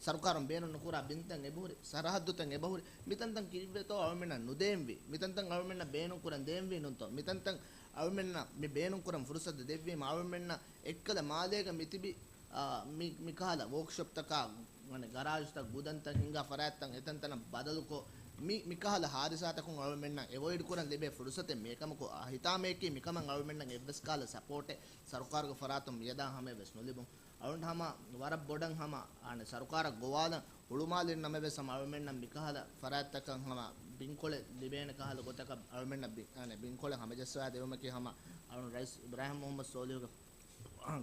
ސަރުކާރުން ބޭނުން ނުކުރާ ބިންތައް އެބަހުރި، ސަރަހައްދުތައް އެބަހުރި. މިތަންތަން ކީއްވެތޯ އަޅުމެންނަށް ނުދޭންވީ؟ މިތަންތަން އަޅުމެންނަށް ބޭނުން ކުރަން ދޭންވީ ނޫންތޯ؟ މިތަންތަން އަޅުމެންނަށް މި ބޭނުން ކުރަން ފުރުސަތު ދެއްވީމަ އަޅުމެންނަށް އެއްކަލަ މާލޭގަ މިތިބި، އާ، މި، މިކަހަލަ ވޯކްޝޮޕްތަކާ، ގަރާޖުތައް، ގުދަންތައް ހިންގާ ފަރާތްތައް އެތަންތަނަށް ބަދަލުކޮށް، މި، މިކަހަލަ ހާދިސާތަކުން އަޅުމެންނަށް އެވޮއިޑް ކުރަން ލިބޭ ފުރުސަތެއް މި. އެކަމަކު، އާ، ހިތާމައަކީ މިކަމަށް އަޅުމެންނަށް އެއްވެސް ކަހަލަ ސަޕޯޓެއް ސަރުކާރުގެ ފަރާތުން މިއަދާ ހަމަޔަށް ވެސް ނުލިބުން. އަޅުން ހަމަ ވަރަށް ބޮޑަށް ހަމަ، އާނ، ސަރުކާރަށް ގޮވާލަން ހުޅުމާލެއް ނަމެވެސް ހަމަ އަޅުމެންނަށް މިކަހަލަ ފަރާތްތަކަށް ހަމަ ބިންކޮޅެއް ލިބޭނެ ކަހަލަ ގޮތަކަށް އަޅުމެންނަށް ބި-، އާނ، ބިންކޮޅެއް ހަމަޖައްސަވާ ދެވުމަކީ ހަމަ އަޅުން ރައީސް އިބްރާހިމް މުހައްމަދު ސޯލިހުގެ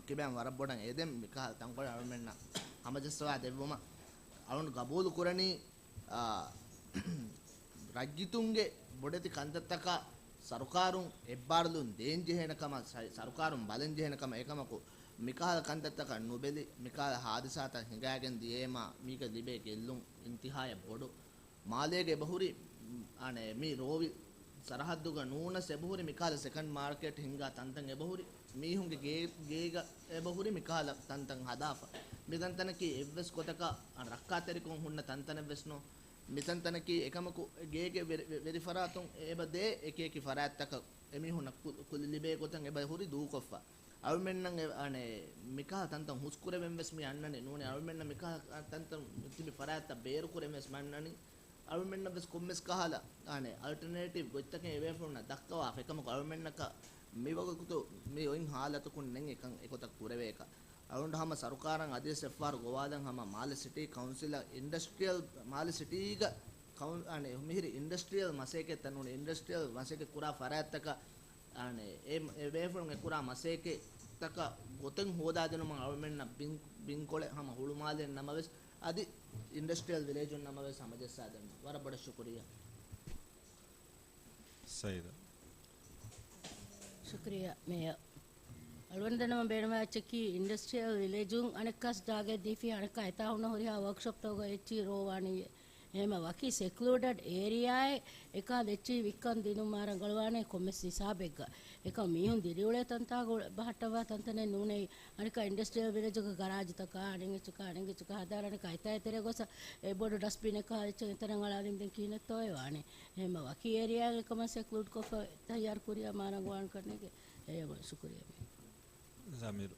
ކިބައިން ވަރަށް ބޮޑަށް އެދެން މިކަހަލަ ތަންކޮޅެއް އަޅުމެންނަށް ހަމަޖައްސަވާ ދެއްވުމަށް. އަޅުން ގަބޫލު ކުރަނީ، އާ، ރައްޔިތުންގެ ބޮޑެތި ކަންތައްތަކަށް ސަރުކާރުން އެއްބާރުލުން ދޭން ޖެހޭނެ ކަމަށް، ސަ-، ސަރުކާރުން ބަލަން ޖެހޭނެ ކަމަށް. އެކަމަކު، މިކަހަލަ ކަންތައްތަކަށް ނުބެލި، މިކަހަލަ ހާދިސާތައް ހިނގާގެން ދިޔައީމާ، މީގަ ލިބޭ ގެއްލުން އިންތިހާޔަށް ބޮޑު. މާލޭގެ އެބަހުރި، އަނެ، މި ރޯވި ސަރަހައްދުގަ ނޫނަސް އެބަހުރި މިކާލަ ސެކަންޑް މާރކެޓް ހިންގާ ތަންތަން އެބަހުރި، މީހުންގެ ގޭ، ގޭގަ އެބަހުރި މިކާލަ ތަންތަން ހަދާފަ. މިތަންތަނަކީ އެއްވެސް ގޮތަކަށް ރައްކާތެރިކޮށް ހުންނަ ތަންތަނެއްވެސް ނޫން. މިތަންތަނަކީ އެކަމަކު ގޭގެ ވެރި، ވެ، ވެރިފަރާތުން އެބަ ދޭ އެކިއެކި ފަރާތްތަކަށް އެމީހުންނަށް ކު، ކުލި ލިބޭ ގޮތަށް އެބަ ހުރި ދޫކޮށްފަ. އަޅުމެންނަށް އެ، އަނެ، މިކަހަލަ ތަންތަން ހުސްކުރެވެން ވެސް މި އަންނަނީ ނޫނޭ. އަޅުމެންނަށް މިކަހަލަ ތަންތަން ތިބި ފަރާތްތައް ބޭރުކުރެން ވެސް މި އަންނަނީ. އަޅުމެންނަށް ވެސް ކޮންމެސް ކަހަލަ، އަނެ، އަލްޓަރނޭޓިވް ގޮތްތަކެއް އެބޭފުޅުންނަށް ދައްކަވާފަ. އެކަމަކު އަޅުމެންނަކަށް މިވަގުތު މި އޮތް ހާލަތަކުން ނެތް އެކަން އެގޮތަށް ކުރެވޭކަށް. އަޅުގަނޑު ހަމަ ސަރުކާރަށް އަދިވެސް އެއްފަހަރު ގޮވާލަން ހަމަ މާލެ ސިޓީ ކައުންސިލަށް އިންޑަސްޓްރިއަލް މާލެ ސިޓީގަ ކައުން، އަނެ، މިހިރި އިންޑަސްޓްރިއަލް މަސައްކަތްތައް ނޫނީ، އިންޑަސްޓްރިއަލް މަސައްކަތް ކުރާ ފަރާތްތަކަށް، އަނެ، އެ، އެ ބޭފުޅުން އެ ކުރާ މަސައްކަތްތަކަށް ގޮތެއް ހޯދާދިނުމަށް އަޅުމެންނަށް ބިން، ބިންކޮޅެއް ހަމަ ހުޅުމާލެއިން ނަމަވެސް، އަދި އިންޑަސްޓްރިއަލް ވިލޭޖުން ނަމަވެސް ހަމަޖައްސާދެން. ވަރަށް ބޮޑަށް ޝުކުރިއްޔާ. ސައީދާ. ޝުކުރިއްޔާ މޭޔަރ. އަޅުގަނޑު ދަންނަވަން ބޭނުންވާ އެއްޗަކީ އިންޑަސްޓްރިއަލް ވިލޭޖުން އަނެއްކާސް ޖާގައެއް ދީފި އަނެއްކާ އެތާ ހުންނަ ހުރިހާ ވޯކްޝޮޕްތަކުގަ އެއްޗިހި ރޯވާނީ. އެހެމަ ވަކި ސެކްލޫޑެޑް އޭރިއާއެއް އެކާ އެއްޗިހި ވިއްކަން ދިނުމާ ރަނގަޅުވާނެ ކޮންމެސް ހިސާބެއްގަ. އެކަމް މީހުން ދިރިއުޅޭ ތަންތާ ބަހައްޓަވާ ތަންތަނެއް ނޫނޭ. އަނެއްކާ އިންޑަސްޓްރިއަލް ވިލޭޖުގަ ގަރާޖުތަކާ، އަނެއް އެއްޗަކާ، އަނެއް އެއްޗަކާ ހަދާލާނެ ކައިތާ އެތެރޭ ގޮސް އެ ބޮޑު ޑަސްޓްބިންއެއް ކަހަލަ އެއްޗެއް އެތަނަށް އަޅާލިން ދެން ކިހިނެއްތޯއޭ ވާނެ. އެހެމަ ވަކި އޭރިއާއެއް އެކަމަށް ސެކްލޫޑް ކޮށްފަ ތައްޔާރު ކުރިޔާ މާ ރަނގަޅުވާނެ ކަންނޭނގެ. އެޔަށް ވަރަށް ޝުކުރިއްޔާ މޭޔަރ. ޒަމީރު.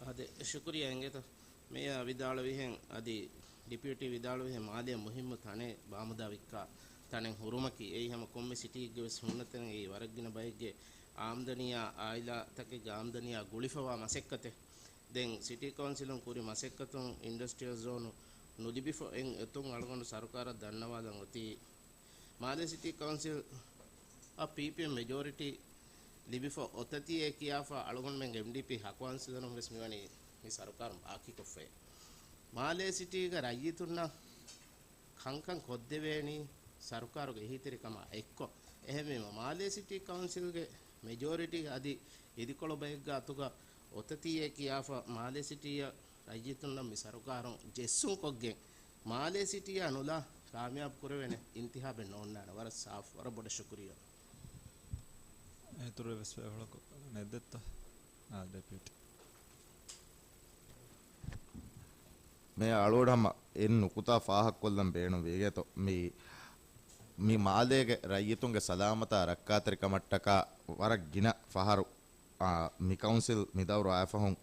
އާދެ، ޝުކުރިއްޔާ އިނގޭތަ؟ މޭޔަރ ވިދާޅުވިހެން އަދި ޑެޕިއުޓީ ވިދާޅުވިހެން މާލޭ މުހިއްމު ތަނެއް ބާމުދާ ވިއްކާ ތަނެއް ހުރުމަކީ އެއީ ހަމަ ކޮންމެ ސިޓީއެއްގެ ވެސް ހުންނަ ތަނެއް. އެއީ ވަރަށް ގިނަ ބައެއްގެ އާމްދަނީއާ އާއިލާތަކެއްގެ އާމްދަނީއާ ގުޅިފަވާ މަސައްކަތެއް. ދެން ސިޓީ ކައުންސިލުން ކުރި މަސައްކަތުން އިންޑަސްޓްރިއަލް ޒޯނު ނުލިބިފަ އެއް އެތުން އަޅުގަނޑު ސަރުކާރަށް ދަންނަވާލަން އޮތީ މާލޭ ސިޓީ ކައުންސިލް އަށް ޕީޕީއެމް މެޖޯރިޓީ ލިބިފަ އޮތަތީއޭ ކިޔާފަ އަޅުގަނޑުމެން އެމްޑީޕީ ހަ ކައުންސިލަރުން ވެސް މިވަނީ މި ސަރުކާރުން ބާކީކޮށްފައޭ. މާލޭ ސިޓީގަ ރައްޔިތުންނަށް ކަންކަން ކޮށްދެވޭނީ ސަރުކާރުގެ އެހީތެރިކަމާ އެއްކޮށް. އެހެންވީމަ، މާލޭ ސިޓީ ކައުންސިލްގެ މެޖޯރިޓީ އަދި އިދިކޮޅު ބައެއްގެ އަތުގަ އޮތަތީއޭ ކިޔާފަ، މާލޭ ސިޓީއަށް ރައްޔިތުންނަށް މި ސަރުކާރުން ޖެއްސުން ކޮށްގެން، މާލޭ ސިޓީއާ ނުލާ ކާމިޔާބު ކުރެވޭނެ އިންތިހާބެއް ނޯންނާނެ. ވަރަށް ސާފު، ވަރަށް ބޮޑަށް ޝުކުރިއްޔާ. އެހެން އިތުރު އެއްވެސް ފެށުމަކު ނެތް ދެއްތަ؟ އާ، ޑެޕިއުޓީ. މޭޔަރ އަޅުގަނޑު ހަމަ އެއް ނުކުތާ ފާހަގަކޮށްލަން ބޭނުންވީ އިނގޭތޯ. މި، މި މާލޭގެ ރައްޔިތުންގެ ސަލާމަތާ ރައްކާތެރިކަމަށްޓަކާ ވަރަށް ގިނަ ފަހަރު، އާ، މި ކައުންސިލް މި ދައުރު އައިފަހުން،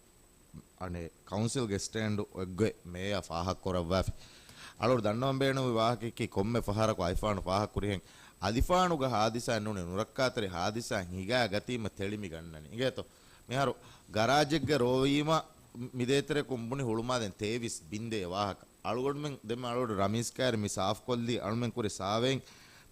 އަނެއް ކައުންސިލްގެ ސްޓޭންޑު އެއްގޮތް މޭޔަރ ފާހަގަކުރައްވާފި. އަޅުގަނޑު ދަންނަވަން ބޭނުންވި ވާހަކައަކީ ކޮންމެ ފަހަރަކު އައިފާނު ފާހަގަކުރިހެން އަލިފާނުގަ ހާދިސާއެއް ނޫނީ ނުރައްކާތެރި ހާދިސާއެއް ހިނގާ ގަތީމަ ތެޅި މި ގަންނަނީ. އިނގޭތޯ؟ މިހާރު ގަރާޖެއްގަ ރޯވީމަ މި ދޭތެރެކުން ބުނި ހުޅުމާލެން ތޭވީސް ބިންދޭ ވާހަކަ. އަޅުގަނޑުމެން ދެންމެ އަޅުގަނޑު ރަމީސް ކައިރި މި ސާފުކޮށްލީ އަޅުމެން ކުރި ސާވޭއިން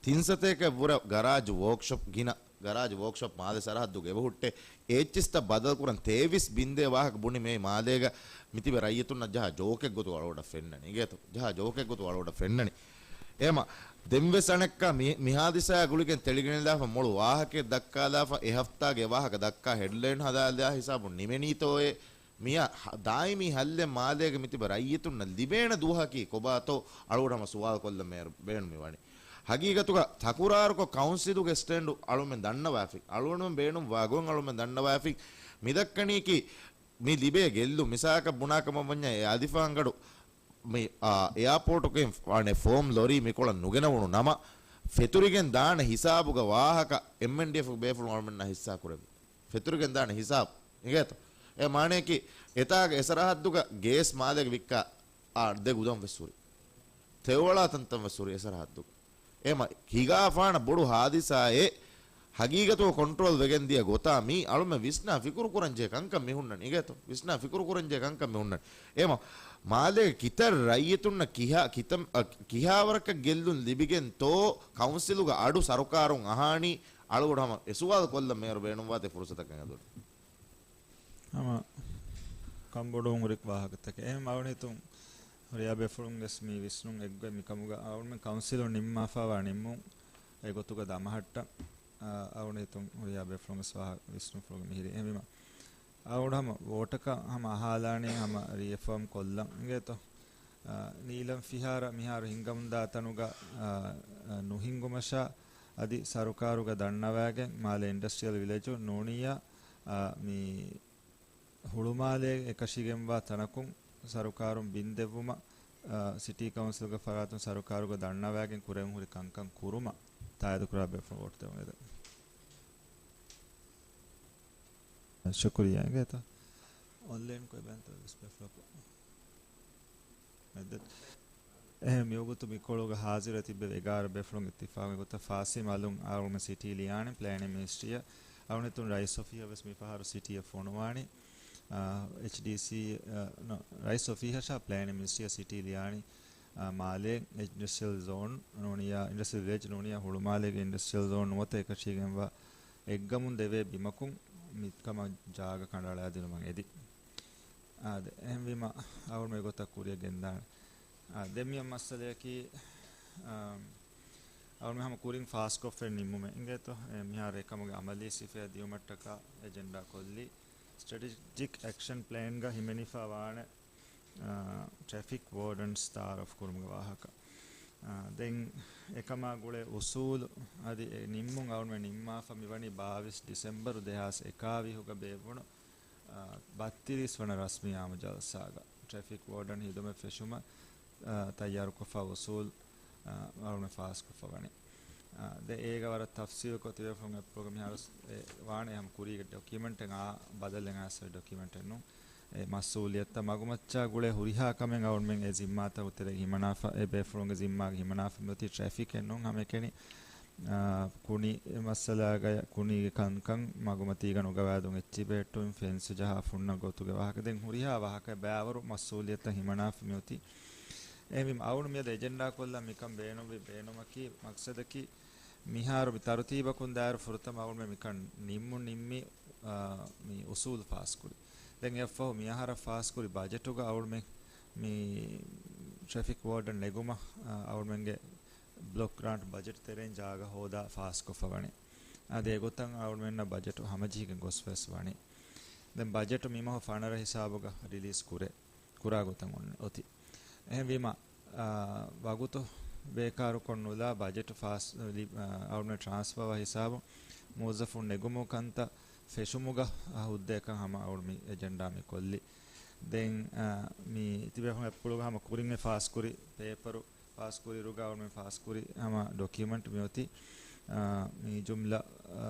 ތިން ސަތޭކައަށް ވުރެ ގަރާޖު ވޯކްޝޮޕް ގިނަ ގަރާޖު ވޯކްޝޮޕް މާލެ ސަރަހައްދުގަ އެބަހުއްޓޭ. އެ އެޗް އެސްތައް ބަދަލުކުރަން ތޭވީސް ބިންދޭ ވާހަކަ ބުނި މޭ މާލޭގަ މިތިބެ ރައްޔިތުންނަށް ޖަހާ ޖޯކެއްގޮތު އަޅުގަޑަށް ފެންނަނީ. އިނގޭތޯ؟ ޖަހާ ޖޯކެއްގޮތު އަޅުގަޑަށް ފެންނަނީ. އެހެމަ ދެންވެސް އަނެއްކާ މި، މި ހާދިސާއާ ގުޅިގެން ތެޅިގެންނެލާފަ މޮޅު ވާހަކައެއް ދައްކާލާފަ އެ ހަފްތާގެ ވާހަކަ ދައްކާ ހެޑްލައިން ހަދާލާ ހިސާބުން ނިމެނީތޯއޭ؟ މިއަށް ހަ، ދާއިމީ ހައްލެއް މާލޭގެ މިތިބެ ރައްޔިތުންނަށް ލިބޭނެ ދުވަހަކީ ކޮބާތޯ އަޅުގަޑު ހަމަ ސުވާލު ކޮށްލަން ބޭނު، ބޭނުމިވަނީ. ހަގީގަތުގަ ތަކުރާރުކޮށް ކައުންސިލުގެ ސްޓޭންޑު އަޅުމެން ދަންނަވާފި. އަޅުގަނޑުމެން ބޭނުންވާ ގޮތް އަޅުމެން ދަންނަވާފި. މިދައްކަނީކީ މި ލިބޭ ގެއްލުން މިސާލަކަށް ބުނާކަމަށް ވަންޏާ އެ އަލިފާންގަޑު މި، އާ، އެއާޕޯޓުގެ ވާނެ ފޯމް ލޮރީ މިކޮޅަށް ނުގެނަވުނު ނަމަ، ފެތުރިގެން ދާނެ ހިސާބުގަ ވާހަކަ އެމްއެންޑީއެފްގެ ބޭފުޅުން އަޅުމެންނާ ހިއްސާ ކުރެއްވި. ފެތުރިގެން ދާނެ ހިސާބު. އިނގޭތޯ؟ އެ މާނަޔަކީ، އެތާގަ އެ ސަރަހައްދުގަ ގޭސް މާލޭގެ ވިއްކާ، އާ، ދެ ގުދަމް ވެސް ހުރި. ތެޔޮވަޅާ ތަންތަން ވެސް ހުރި އެ ސަރަހައްދުގަ. އެ މަ، ހިގާފާނަ ބޮޑު ހާދިސާއެއް ހަގީގަތުގަ ކޮންޓްރޯލް ވެގެން ދިޔަ ގޮތާ މީ އަޅުމެން ވިސްނާ ފިކުރު ކުރަން ޖެހޭ ކަންކަން މި ހުންނަނީ. އިނގޭތޯ؟ ވިސްނާ ފިކުރު ކުރަން ޖެހޭ ކަންކަން މި ހުންނަނީ. އެ މަ، މާލޭގެ ކިތައް ރައްޔިތުންނަށް ކިހާ، ކިތަން، އަ، ކިހާވަރަކަށް ގެއްލުން ލިބިގެންތޯ ކައުންސިލުގަ އަޑު ސަރުކާރުން އަހާނީ؟ އަޅުގަޑު ހަމަ އެ ސުވާލު ކޮށްލަން މޭޔަރު ބޭނުންވާތީ ފުރުސަތަކަށް އެދުން. ހަމަ ކަންބޮޑުވުން ހުރި ވާހަކަތަކެއް. އެހެން އަޅުން ހިތުން ހުރިހާ ބޭފުޅުން ވެސް މި ވިސްނުން އެއްގޮތް މިކަމުގަ އަޅުމެން ކައުންސިލުން ނިންމާފައިވާ ނިންމުން އެގޮތުގަ ދަމަހައްޓަން، އަ، އަޅުން ހިތުން ހުރިހާ ބޭފުޅުން ވެސް ވާހަ-، ވިސްނުންފުޅުގަ މިހިރީ. އެހެންވީމަ، އަޅުގަނޑު ހަމަ ވޯޓަކަށް ހަމަ އަހާލާނީ ހަމަ ރީއެފާމް ކޮށްލަން އިނގޭތޯ. އާ، ނީލަން ފިހާރަ މިހާރު ހިންގަމުންދާ ތަނުގަ، އާ، އާ، ނުހިންގުމަށާ އަދި ސަރުކާރުގަ ދަންނަވައިގެން މާލެ އިންޑަސްޓްރިއަލް ވިލެޖު ނޫނިއްޔާ، އާ، މި ހުޅުމާލޭ އެކަށީގެންވާ ތަނަކުން ސަރުކާރުން ބިން ދެއްވުމަށް، އާ، ސިޓީ ކައުންސިލްގެ ފަރާތުން ސަރުކާރުގަ ދަންނަވައިގެން ކުރެވެން ހުރި ކަންކަން ކުރުމަށް ތާއީދުކުރާ ބޭފުޅުން ވޯޓް ދެވުން އެދެން. ޝުކުރިއްޔާ އިނގޭތޯ. އޮންލައިން ކޮއި ބޭންތޯ ވެސް ބޭފުޅަކު. މެދެ. އެހެން މިވަގުތު މިކޮޅުގަ ހާޒިރަށް ތިއްބެވި އެގާރަ ބޭފުޅުން އިއްތިފާގު ގޮތަށް ފާސިމް އަލުން އަޅުގަނޑު ސިޓީ ލިޔާނެ ޕްލޭނިން މިނިސްޓްރީއަށް. އަޅުގަނޑު ރައީސް އޮފީހަށް ވެސް މިފަހަރު ސިޓީއަށް ފޮނުވާނީ. އާ، އެޗްޑީސީ، އާ، ނޯ، ރައީސް އޮފީހަށާ ޕްލޭނިން މިނިސްޓްރީއަށް ސިޓީ ލިޔާނީ. އާ، މާލޭ އިންޑަސްޓްރިއަލް ޒޯން ނޫނިއްޔާ، އިންޑަސްޓްރިއަލް ވިލެޖް ނޫނިއްޔާ ހުޅުމާލޭގެ އިންޑަސްޓްރިއަލް ޒޯން ނުވަތަ އެކަށީގެންވާ އެއްގަމުން ދެވޭ ބިމަކުން މިކަމަށް ޖާގަ ކަނޑައަޅާދިނުމަށް އެދި. އާދެ، އެހެންވީމަ އަޅުގަނޑު އެގޮތަށް ކުރިއަށް ގެންދާނެ. އާ، ދެން މިއޮތް މައްސަލަޔަކީ، އާ، އަޅުގަނޑު ހަމަ ކުރިން ފާސްކޮށްފައި ނިންމުމެއް އިނގޭތޯ. އެ، މިހާރު އެކަމުގެ އަމަލީ ސިފައަށް ދިޔުމަށްޓަކާ އެޖެންޑާ ކޮށްލީ. ސްޓްރެޓެޖިކް އެކްޝަން ޕްލޭންގަ ހިމެނިފަ ވާނެ، އާ، ޓްރެފިކް ވޯޑަންސް ތައާރަފް ކުރުމުގެ ވާހަކަ. އާ، ދެން އެކަމާ ގުޅޭ އުސޫލު އަދި އެ ނިންމުން އަޅުގަނޑުމެން ނިންމާފަ މިވަނީ ބާވީސް ޑިސެމްބަރު ދެހާސް އެކާވީހުގަ ބޭއްވުނު، އާ، ބައްތިރީސް ވަނަ ރަސްމީ އާއްމު ޖަލްސާގަ ޓްރެފިކް ވޯޑަން ހިދުމަތް ފެށުމަށް، އާ، ތައްޔާރުކޮށްފަ އުސޫލް، އާ، އަޅުގަނޑު ފާސްކޮށްފަ ވަނީ. އާ، ދެ އޭގަ ވަރަށް ތަފްސީލުކޮށް ތިބޭފުޅުން އެއްޕުޅުގަ މިހާރު ވެސް ވާނެ ހަމަ ކުރީގެ ޑޮކިއުމެންޓެއް އާ ބަދަލެއް އާސް ޑޮކިއުމެންޓެއް ނޫން. އެ މަސްއޫލިއްޔަތުތައް މަގުމައްޗާ ގުޅޭ ހުރިހާ ކަމެއް އަޅުގަނޑުމެން އެ ޒިންމާތަކުގެ ތެރެއިން ހިމަނާފަ، އެ ބޭފުޅުންގެ ޒިންމާގަ ހިމަނާފަ މިއޮތީ ޓްރެފިކެއް ނޫން ހަމައެކަނި، އާ، ކުނި މައްސަލާގަ ކުނީގެ ކަންކަން މަގުމަތީގަ ނުގަވާދުން އެއްޗިހި ބެހެއްޓުން ފެންސު ޖަހާ ފުންނަ ގޮތުގެ ވާހަކަ. ދެން ހުރިހާ ވާހަކަ ބައިވަރު މަސްއޫލިއްޔަތަށް ހިމަނާފަ މިއޮތީ. އެހެންވީމަ އަޅުގަނޑު މިއަދު އެޖެންޑާ ކޮށްލާ މިކަން ބޭނުންވި ބޭނުމަކީ މަގްސަދަކީ މިހާރު މި ތަރުތީބަކުން ދާއިރު ފުރަތަމަ އަޅުގަނޑުމެން މިކަން ނިންމުން ނިންމީ، އާ، މި އުސޫލު ފާސްކުރި. ދެން އެއަށްފަހު މިއަހަރަށް ފާސްކުރި ބަޖެޓުގަ އަޅުގަނޑުމެން މި ޓްރެފިކް ވޯޑަން ނެގުމަށް، އާ، އަޅުގަނޑުމެންގެ ބްލޮކް ގްރާންޓް ބަޖެޓް ތެރެއިން ޖާގަ ހޯދާ ފާސްކޮށްފަ ވަނީ. އާ، ދެ އެގޮތަށް އަޅުގަނޑުމެންނަށް ބަޖެޓު ހަމަޖެހިގެން ގޮސްފަ ވެސް ވަނީ. ދެން ބަޖެޓު މިމަހު ފަނަރަ ހިސާބުގަ ރިލީޒް ކުރޭ. ކުރާ ގޮތަށް އޮން-، އޮތީ. އެހެންވީމަ، އާ، ވަގުތު ބޭކާރުކޮށް ނުލާ ބަޖެޓު ފާސް-، ލި-، އާ، އަޅުގަނޑު ޓްރާންސްފާވާ ހިސާބު މުވައްޒަފުން ނެގުމުގެ ކަންތައް ފެށުމުގަ، އާ، ހުއްދައެއްކަން ހަމަ އަޅުގަނޑު މި އެޖެންޑާ މި ކޮށްލީ. ދެން، އާ، މި ތިބޭފުޅުން އެއްޕުޅުގަ ހަމަ ކުރިން އެ ފާސްކުރި ޕޭޕަރު، ފާސްކުރިއިރުގަ އަޅުގަނޑު މި ފާސްކުރި ހަމަ ޑޮކިއުމެންޓް މިއޮތީ، އާ، މި ޖުމްލަ، އާ،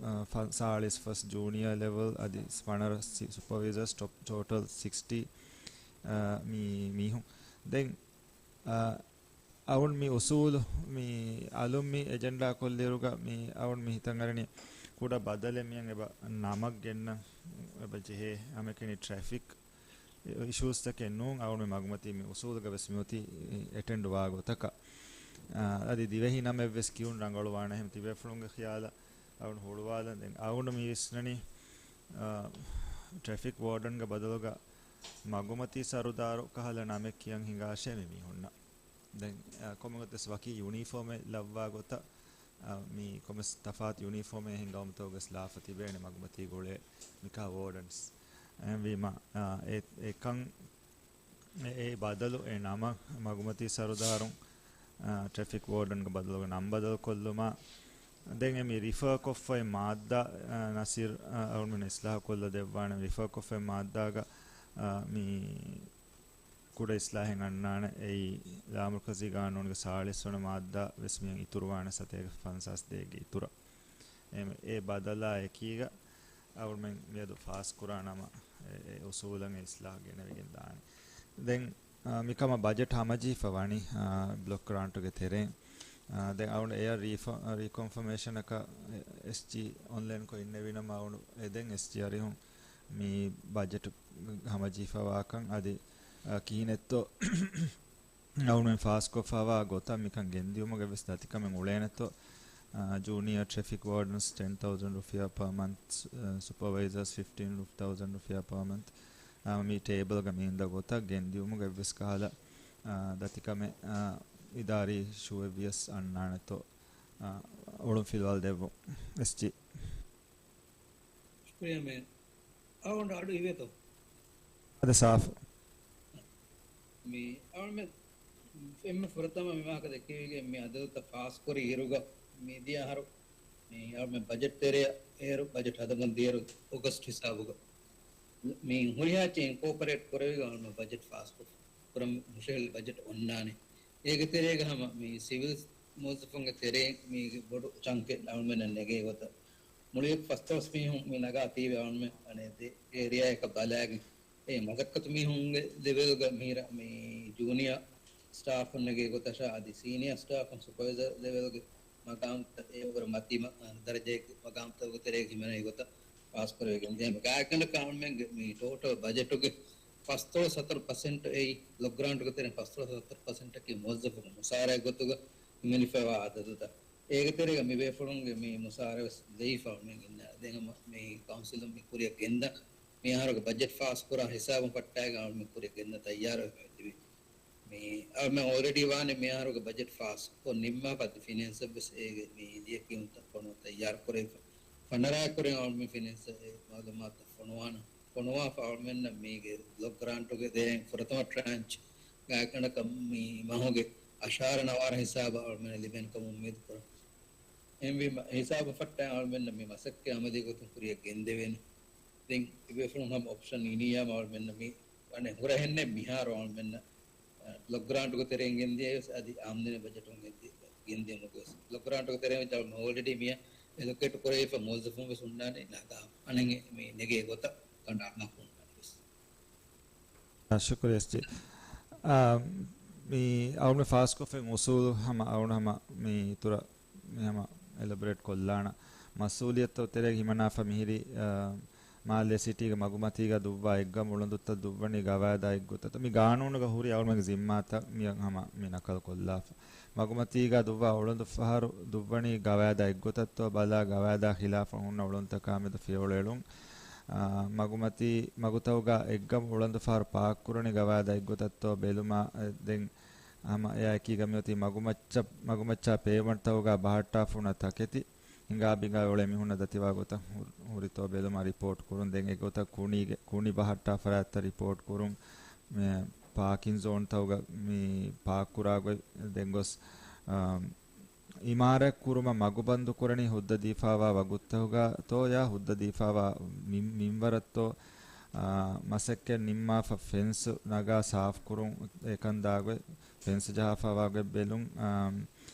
އާ، ފަ-، ސާޅީސް ފަސް ޖޫނިއާ ލެވެލް އަދި ފަނަރަ ސި-، ސުޕަވައިޒާސް ޓޮޕް-، ޓޯޓަލް ސިކްސްޓީ، އާ، މި މީހުން. ދެން، އާ، އަޅުގަނޑު މި އުސޫލު މި އަލުން މި އެޖެންޑާ ކޮށްލިއިރުގަ މި އަޅުގަނޑު މި ހިތަށް އަރަނީ ކުޑަ ބަދަލެއް މިއަށް އެބަ ނަމަށް ގެންނަން އެބަ ޖެހޭ ހަމައެކަނި ޓްރެފިކް އިޝޫސްތަކެއް ނޫން، އަޅުގަނޑު މި މަގުމަތީ މި އުސޫލުގަ ވެސް މިއޮތީ އެޓެންޑް ވާ ގޮތަކަށް. އާ، އަދި ދިވެހި ނަމެއް ވެސް ކިޔުން ރަނގަޅުވާނެ ހެން ތިބޭފުޅުންގެ ޚިޔާލަށް އަޅުގަނޑު ހުޅުވާލަން. ދެން އަޅުގަނޑު މި ވިސްނަނީ، އާ، ޓްރެފިކް ވޯޑަންގެ ބަދަލުގަ މަގުމަތީ ސަރުދާރު ކަހަލަ ނަމެއް ކިޔަން ހިނގާށޭ މި މީހުންނަށް. ދެން، އާ، ކޮންމެ ގޮތެއް ވެސް ވަކި ޔުނީފޯމެއް ލައްވާ ގޮތަށް، އާ، މި ކޮންމެސް ތަފާތު ޔުނީފޯމެއް ހިންގަވުމުތަކުގަސް ލާފަ ތިބޭނެ މަގުމަތީ ގުޅޭ މިކަހަލަ ވޯޑަންސް. އެހެންވީމަ، އާ، އެ، އެކަން، އެ، އެ ބަދަލު، އެ ނަމަށް މަގުމަތީ ސަރުދާރުން، އާ، ޓްރެފިކް ވޯޑަންގެ ބަދަލުގެ ނަން ބަދަލު ކޮށްލުމާ، ދެން އެ މި ރިފަރ ކޮށްފައި މާއްދާ، އާ، ނަސީރް، އާ، އަޅުގަނޑު އިސްލާހު ކޮށްލަ ދެއްވާނެ ރިފަރ ކޮށްފައި މާއްދާގަ، އާ، މި ކުޑަ އިސްލާހެއް އަންނާނެ. އެއީ، ލާމަރުކަޒީ ގާނޫނުގެ ސާޅީސް ވަނަ މާއްދާ ވެސް މިއަށް އިތުރުވާނެ ސަތޭކަ ފަންސާސް ދޭއްގެ އިތުރަށް. އެ، އެ ބަދަލާ އެކީގަ އަޅުގަނޑުމެން މިއަދު ފާސްކުރާ ނަމަ، އެ، އެ އުސޫލަށް އެ އިސްލާހު ގެނެވިގެން ދާނެ. ދެން، އާ، މިކަމަށް ބަޖެޓް ހަމަޖެހިފަ ވަނީ، އާ، ބްލޮކް ގްރާންޓުގެ ތެރެއިން. އާ، ދެން އަޅުގަނޑު އެއަށް ރީފަ-، ރީކޮންފަމޭޝަނަކަށް އެ-، އެސްޖީ އޮންލައިންކޮށް އިންނެވިނަމަ އަޅުގަނޑު އެ ދެން އެސްޖީ އަރިހުން މި ބަޖެޓް ހަމަޖެހިފަވާކަން އަދި، އާ، ކިހިނެއްތޯ އަޅުގަނޑުމެން ފާސްކޮށްފަވާ ގޮތަށް މިކަން ގެންދިޔުމުގެ ވެސް ދަތިކަމެއް އުޅޭނެތޯ، އާ، ޖޫނިއާ ޓްރެފިކް ވޯޑަންސް ޓެން ތައުޒަންޑް ރުފިޔާ ޕާ މަންތް، އާ، ސުޕަވައިޒާސް ފިފްޓީން ތައުޒަންޑް ރުފިޔާ ޕާ މަންތް، އާ، މި ޓޭބަލްގަ މި އިންދަ ގޮތަށް ގެންދިޔުމުގެ ވެސް ކަހަލަ، އާ، ދަތިކަމެއް، އާ، އިދާރީ ޝޫއެއް ވިޔަސް އަންނާނެތޯ، އާ، އޮޅުން ފިލުވާލަ ދެއްވުން. އެސްޖީ. ޝުކުރިއްޔާ މޭ. އަޅުގަނޑު އަޑު އިވޭތޯ؟ އަދި ސާފު. މި އަޅުމެ އެންމެ ފުރަތަމަ މި ވާހަކަ ދެއްކެވިގެން މި އަދަދުތައް ފާސްކުރި އިރުގަ މިދިޔަ އަހަރު މި އަޅުމެ ބަޖެޓް ތެރެއަށް އޭރު ބަޖެޓް ހަދަމުން ދިޔައިރު އޮގަސްޓް ހިސާބުގަ މި ހުރިހާ އެއްޗެއް އިންކޯޕަރޭޓް ކުރެވިގެން އަޅުމެ ބަޖެޓް ފާސްކޮށްފަ ކުރަން ހުށަހެޅި ބަޖެޓް އޮންނާނެ. އޭގެ ތެރޭގަ ހަމަ މި ސިވިލް މުވައްޒަފުންގެ ތެރެއިން މީގެ ބޮޑު ޗަންކެއް އަޅުމެންނަށް ނެގޭ ގޮތަށް މުޅިއަކު ފަސްދޮޅަސް މީހުން މި ނަގާ ތީވެ އަޅުމެން އަނެއް ދެ އޭރިއާއަކަށް ބަލާގެން އެ މަސައްކަތު މީހުންގެ ލެވެލްގަ މިހިރަ މި ޖޫނިއާ ސްޓާފުން ނެގޭ ގޮތަށާ އަދި ސީނިއާ ސްޓާފުން ސުޕަވައިޒަރ ލެވެލްގެ މަގާމްތައް އެ ވަރަށް މަތީ މަ-، ދަރަޖައެއްގެ މަގާމްތަކުގެ ތެރޭގަ ހިމެނޭ ގޮތަށް ފާސްކުރެވިގެން ދިޔަ. ގާތްގަނޑަކަށް އަޅުމެންގެ މި ޓޯޓަލް ބަޖެޓުގެ ފަސްދޮޅަސް ހަތަރު ޕަސެންޓް އެއީ ބްލޮކް ގްރާންޓުގެ ތެރެއިން ފަސްދޮޅަސް ހަތަރު ޕަސެންޓަކީ މުވައްޒަފުންގެ މުސާރައެއް ގޮތުގަ ހިމެނިފައިވާ އަދަދުތައް. އޭގެ ތެރޭގަ މި ބޭފުޅުންގެ މި މުސާރަ ވެސް ލެވިފަ އަޅުމެން އިންނަ. ދެން ހަމަ މި ކައުންސިލުން މި ކުރިއަށް ގެންދަން މި އަހަރުގެ ބަޖެޓް ފާސް ކުރާ ހިސާބުން ފައްޓާގެން އަޅުމެން ކުރިއަށް ގެންދަން ތައްޔާރުވެފަ ތިބި. މި އަޅުމެން އޯލްރެޑީ ވާނެ މި އަހަރުގެ ބަޖެޓް ފާސް ކޮށް ނިންމާފަ އަދި ފިނޭންސަށް ވެސް އޭގެ މި ލިޔެކިޔުންތައް ފޮނުވަން ތައްޔާރު ކުރެވިފަ. ފަނަރައެއް ކުރިން އަޅުމެން ފިނޭންސަށް އެ މައުލޫމާތު ފޮނުވާނަން. ފޮނުވާފަ އަޅުމެންނަށް މީގެ ބްލޮކް ގްރާންޓުގެ ދޭން ފުރަތަމަ ޓްރާންޗް ގާތްގަނޑަކަށް މި މަހުގެ އަށާރަ ނަވާރަ ހިސާބަށް އަޅުމެންނަށް ލިބޭނެ ކަމަށް އުއްމީދު ކުރަން. އެހެންވީމަ ހިސާބު ފައްޓާ އަޅުމެންނަށް މި މަސައްކަތް އަމަލީ ގޮތުން ކުރިއަށް ގެންދެވޭނެ. ދެން ތިބޭފުޅުން ހަމަ އޮޕްޝަން އިނިއްޔާމަ އަޅުމެންނަށް މި ވަނެ ހުރަހެންނެއް މިހާރު އަޅުމެންނަށް ބްލޮކް ގްރާންޓުގެ ތެރެއިން ގެންދިޔަ ވެސް އަދި އާމްދަނީ ބަޖެޓުން ގެންދި-، ގެންދިޔަ ނުގޮސް. ބްލޮކް ގްރާންޓުގެ ތެރެއިން ވެސް އަޅުމެން އޯލްރެޑީ މިއަށް އެލޮކޭޓް ކުރެވިފަ މުވައްޒަފުން ވެސް ހުންނާނެ ނަގާ އަނެއް މި ނެގޭ ގޮތަށް ކަނޑައަޅާފަ ހުންނާނެ ވެސް. އާ، ޝުކުރިއްޔާ އެސްޖީ. އާ، މި އަޅުގަނޑު ފާސްކޮށްފައި އުސޫލު ހަމަ އަޅުގަނޑު ހަމަ މި އިތުރަށް މި ހަމަ އެލަބަރޭޓް ކޮށްލާނަން. މަސްއޫލިއްޔަތު ތެރޭގަ ހިމަނާފަ މިހިރީ، އާ، މާލެ ސިޓީގެ މަގުމަތީގަ ދުއްވާ އެއްގަމު އުޅަނދުތައް ދުއްވަނީ ގަވާއިދާ އެއްގޮތަށް. މި ގާނޫނުގަ ހުރި އަޅުގަނޑުގެ ޒިންމާތައް މިއަށް ހަމަ މި ނަކަލު ކޮށްލާފަ. މަގުމަތީގަ ދުއްވާ އުޅަނދު ފަހަރު ދުއްވަނީ ގަވާއިދާ އެއްގޮތަށްތޯ ބަލާ، ގަވާއިދާ ޚިލާފަށް ހުންނަ އުޅަނދުތަކާ މެދު ފިޔަވަޅު އެޅުން. އާ، މަގުމަތީ މަގުތަކުގަ އެއްގަމު އުޅަނދު ފަހަރު ޕާކްކުރަނީ ގަވާއިދާ އެއްގޮތަށްތޯ ބެލުމާ، އެ، ދެން ހަމަ އެއާ އެކީގަ މިއޮތީ މަގުމައްޗަށް، މަގުމައްޗާ ޕޭވަންޓްތަކުގަ ބަހައްޓާފަ ހުންނަ ތަކެތި ހިނގާ ބިނގާ އުޅޭ މީހުންނަށް ދަތިވާ ގޮތަށް ހު-، ހުރިތޯ ބެލުމަށް ރިޕޯޓް ކުރުން. ދެން އެގޮތަށް ކުނިގެ-، ކުނި ބަހައްޓާ ފަރާތްތައް ރިޕޯޓް ކުރުން. މި ޕާކިން ޒޯންތަކުގަ މި ޕާކް ކުރާ ގޮތް ދެން ގޮސް، އާ، އިމާރާތް ކުރުމަށް މަގުބަންދު ކުރަނީ ހުއްދަ ދީފާވާ ވަގުތުތަކުގަތޯ ޔާ ހުއްދަ ދީފާވާ މި-، މިންވަރަށްތޯ، އާ، މަސައްކަތް ނިންމާފަ ފެންސް ނަގާ ސާފު ކުރުން އެކަން ދާ ގޮތް، ފެންސް ޖަހާފަ ވާ ގޮތް ބެލުން. އާ،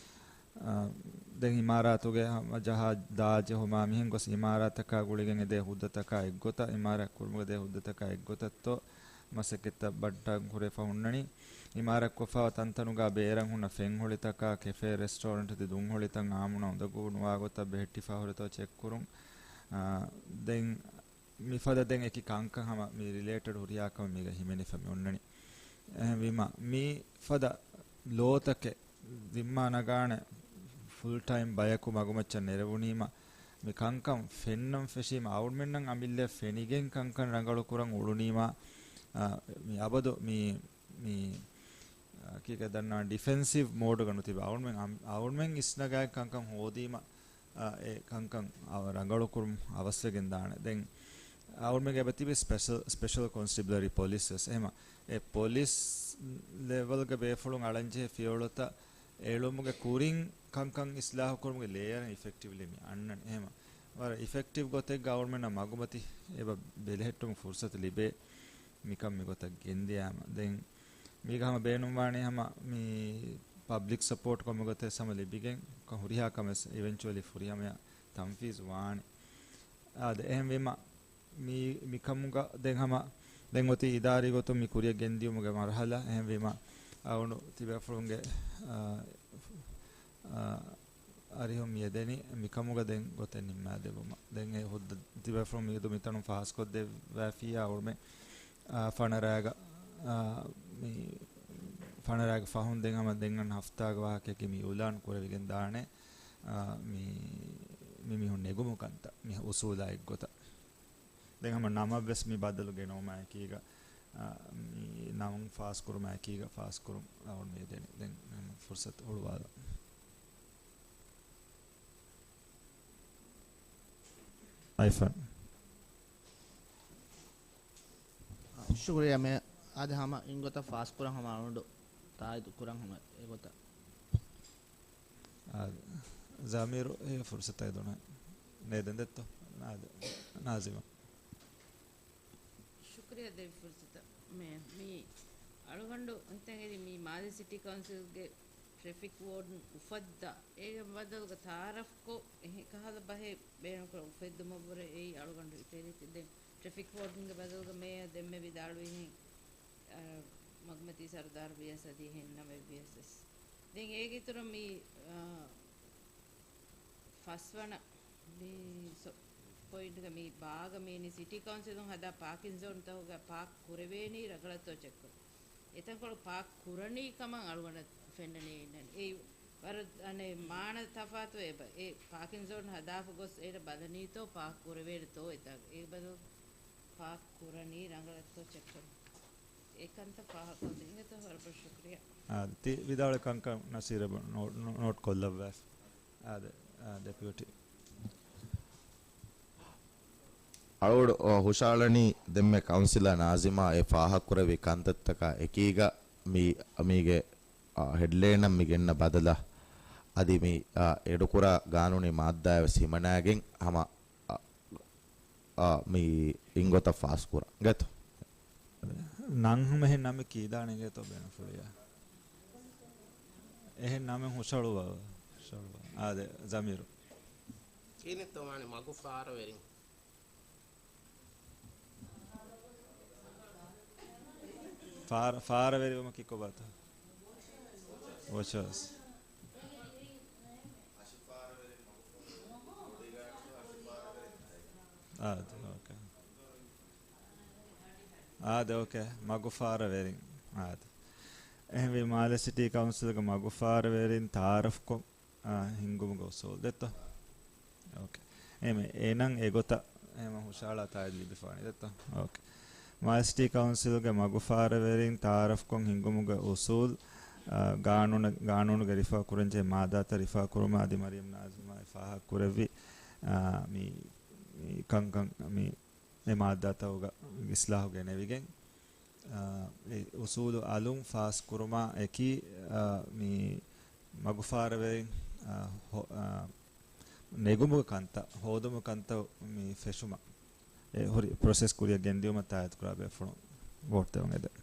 އާ، ދެން އިމާރާތުގެ ހަމަ ޖަހާ ދާ ޖެހުމާ މިހެން ގޮސް އިމާރާތަކާ ގުޅިގެން އެދޭ ހުއްދަތަކާ އެއްގޮތަށް، އިމާރާތް ކުރުމުގަ ދޭ ހުއްދަތަކާ އެއްގޮތަށްތޯ މަސައްކަތްތައް ބައްޓަން ކުރެފަ ހުންނަނީ. އިމާރާތްކޮށްފައިވާ ތަންތަނުގަ ބޭރަށް ހުންނަ ފެން ހޮޅިތަކާ، ކެފޭ ރެސްޓޯރެންޓް އަދި ދުން ހޮޅިތައް އާއްމުންނަށް އުނދަގޫ ނުވާ ގޮތަށް ބެހެއްޓިފަ ހުރިތޯ ޗެކް ކުރުން. އާ، ދެން މިފަދަ ދެން އެކި ކަންކަން ހަމަ މި ރިލޭޓެޑް ހުރިހާ ކަމެއް މީގަ ހިމެނިފަ މި އޮންނަނީ. އެހެންވީމަ، މި ފަދަ ލޯތަކެއް ޒިންމާ ނަގާނެ ފުލް ޓައިމް ބަޔަކު މަގުމައްޗަށް ނެރެވުނީމަ، މި ކަންކަން ފެންނަން ފެށީމަ، އަޅުމެންނަށް އަމިއްލަ ފެނިގެން ކަންކަން ރަނގަޅު ކުރަން އުޅުނީމަ، އާ، މި އަބަދު މި، މި، އާ، ކީކޭ ދަންނަވާނެ ޑިފެންސިވް މޯޑުގަ ނުތިބެ. އަޅުމެން އަމް-، އަޅުމެން އިސްނަގާ ކަންކަން ހޯދީމަ، އާ، އެ ކަންކަން އަ-، ރަނގަޅުކުރުން އަވަސްވެގެން ދާނެ. ދެން އަޅުމެންގެ އެބަތިބި ސްޕެޝަލް، ސްޕެޝަލް ކޮންސްޓެބަލަރީ ޕޮލިސް ވެސް. އެހެމަ އެ ޕޮލިސް ލެވެލްގެ ބޭފުޅުން އަޅަންޖެހޭ ފިޔަވަޅުތައް އެޅުމުގެ ކުރިން ކަންކަން އިސްލާހުކުރުމުގެ ލޭޔަރެއް އިފެކްޓިވްލީ މި އަންނަނީ. އެހެމަ ވަރަށް އިފެކްޓިވް ގޮތެއްގަ އަޅުމެންނަށް މަގުމަތި އެބަ ބެލެހެއްޓުމުގެ ފުރުސަތު ލިބޭ މިކަން މިގޮތަށް ގެންދިޔާމަ. ދެން މީގަ ހަމަ ބޭނުންވާނީ ހަމަ މި ޕަބްލިކް ސަޕޯޓް ކޮންމެ ގޮތެއް ހަމަ ލިބިގެން ކޮ-، ހުރިހާ ކަމެއް އިވެންޗުއަލީ ފުރިހަމަޔަށް ތަންފީޒު ވާނެ. އާދެ، އެހެންވީމަ މި، މިކަމުގަ ދެން ހަމަ ދެން އޮތީ އިދާރީ ގޮތުން މި ކުރިއަށް ގެންދިޔުމުގެ މަރުހަލާ. އެހެންވީމަ އަޅުގަނޑު ތިބޭފުޅުންގެ، އާ، އާ، އަރިހުން މިއެދެނީ މިކަމުގަ ދެން ގޮތެއް ނިންމާދެއްވުމަށް. ދެން އެ ހުއްދަ ތިބޭފުޅުން މިއަދު މިތަނުން ފާސްކޮށްދެއްވާފިއްޔާ އުޅުމެއް، އާ، ފަނަރައިގަ، އާ، މި ފަނަރައިގެ ފަހުން ދެން ހަމަ ދެން އަންނަ ހަފްތާގެ ވާހަކައަކީ މި އިއުލާން ކުރެވިގެން ދާނެ، އާ، މި، މި މީހުން ނެގުމު ކަންތައް މި އުސޫލާ އެއްގޮތަށް. ދެން ހަމަ ނަމަށްވެސް މި ބަދަލު ގެނައުމާއެކީގަ، އާ، މި ނަމުން ފާސްކުރުމާއެކީގަ ފާސްކުރުން އަޅުގަނޑު މިއެދެނީ. ދެން ހަމަ ފުރުސަތު ހުޅުވާލަން. އައިފަން. ޝުކުރިއްޔާ މޭ. އާދެ، ހަމަ އިން ގޮތަށް ފާސް ކުރަން، ހަމަ އަޅުގަނޑު ތާއީދު ކުރަން ހަމަ އެގޮތަށް. އާ، ޒަމީރު އެ ފުރުސަތަށް ދުނަ ނޭދެން ދެއްތޯ؟ ނާދެ-، ނާޒިމާ. ޝުކުރިއްޔާ ދެއްވި ފުރުސަތަށް. މޭ، މީ އަޅުގަނޑު ހިތަށް އެރި މީ މާލެ ސިޓީ ކައުންސިލްގެ ޓްރެފިކް ވޯޑަން އުފައްދާ، އޭގެ ބަދަލުގަ ތައާރަފްކޮށް އެހެން ކަހަލަ ބަހެއް ބޭނުންކުރަން އުފެއްދުމަށްވުރެ އެއީ އަޅުގަނޑު ހިތަށް އެރިތީ. ދެން ޓްރެފިކް ވޯޑަންގެ ބަދަލުގަ މޭ ދެންމެ ވިދާޅުވިހެން، އަ، މަގުމަތީ ސަރުދާރު ވިޔަސް އަދި އެހެން ނަމެއް ވިޔަސް. ދެން އޭގެ އިތުރަށް މީ، އަ، ފަސްވަނަ މި ސޮ-، ޕޮއިންޓްގަ މި ބާގަ މީނި ސިޓީ ކައުންސިލުން ހަދާ ޕާކިން ޒޯންތަކުގަ ޕާކް ކުރެވޭނީ ރަނގަޅަށްތޯ ޗެކްކޮށް. އެތަންކޮޅު ޕާކް ކުރަނީ ކަމަށް އަޅުގަނޑަށް ފެންނަނީ އިންނަނީ. އެއީ ވަރަށް އަނެއް މާނަ ތަފާތު އެބަ. އެ ޕާކިން ޒޯން ހަދާފަ ގޮސް އޭރަ ބަލަނީތޯ ޕާކް ކުރެވޭނެތޯ އެތާ. އޭ ބަދަލު ޕާކް ކުރަނީ ރަނގަޅަށްތޯ ޗެކްކޮށް. އެކަންތައް ފާހަގަކޮށްދިން އިނގޭތޯ ވަރަށް ބޮޑަށް ޝުކުރިއްޔާ. އާ، ތި ވިދާޅުވި ކަންކަން ނަސީރަށް ނޯ-، ނޯ-، ނޯޓް ކޮށްލައްވާފަ. އާދެ، އާ، ޑެޕިއުޓީ. އަޅުގަނޑު ހުށައަޅަނީ ދެންމެ ކައުންސިލަރ ނާޒިމާ އެ ފާހަގަކުރެއްވި ކަންތައްތަކާ އެކީގަ މީ، މީގެ، އާ، ހެޑްލައިނަށް މި ގެންނަ ބަދަލަށް އަދި މި، އާ، އެޑުކުރާ ގާނޫނީ މާއްދާއެއް ވެސް ހިމަނާގެން ހަމަ، އާ، އާ، މި އިންގޮތަށް ފާސްކުރަން އިނގޭތޯ؟ ނަން ހަމަ އެހެން ނަމެއް ކީދާނެ އިނގޭތޯ ބޭނުންފުޅިއްޔާ. އެހެން ނަމެއް ހުށައަޅުއްވާ، ހުށައަޅުއްވާ. އާދެ، ޒަމީރު. ކިހިނެއްތޯ ވާނެ މަގުފާރަވެރިން؟ ފާރަ-، ފާރަވެރިވުމަކީ ކޮބާތޯ؟ ވޮޗާސް. އާދެ، އޯކޭ. އާދެ، އޯކޭ. މަގުފާރަވެރިން. އާދެ. އެހެންވީ މާލެ ސިޓީ ކައުންސިލްގެ މަގުފާރަވެރިން ތައާރަފްކޮށް، އާ، ހިންގުމުގެ އުސޫލް ދެއްތޯ؟ އޯކޭ. އެހެން އެނަން އެގޮތަށް އެހެން ހުށައަޅާ ތާއީދު ލިބިފާނެ ދެއްތޯ؟ އޯކޭ. މާލެ ސިޓީ ކައުންސިލްގެ މަގުފާރަވެރިން ތައާރަފްކޮށް ހިންގުމުގެ އުސޫލް، އާ، ގާނޫނަށް، ގާނޫނުގެ ރިފާ ކުރަންޖެހޭ މާއްދާތައް ރިފާ ކުރުމަށް އަދި މަރިޔަމް ނާޒިމާ ފާހަގަ ކުރެއްވި، އާ، މި، މި ކަންކަން މި އެ މާއްދާތަކުގަ އިސްލާހު ގެނެވިގެން، އާ، އެ އުސޫލު އަލުން ފާސް ކުރުމާ އެކީ، އާ، މި މަގުފާރަވެރިން، އާ، ހޮ-، އާ، ނެގުމުގެ ކަންތައް، ހޯދުމުގެ ކަންތައް މި ފެށުމަށް އެ ހުރި ޕްރޮސެސް ކުރިއަށް ގެންދިއުމަށް ތާއީދުކުރާ ބޭފުޅުން ވޯޓް ދެވަން އެދެން.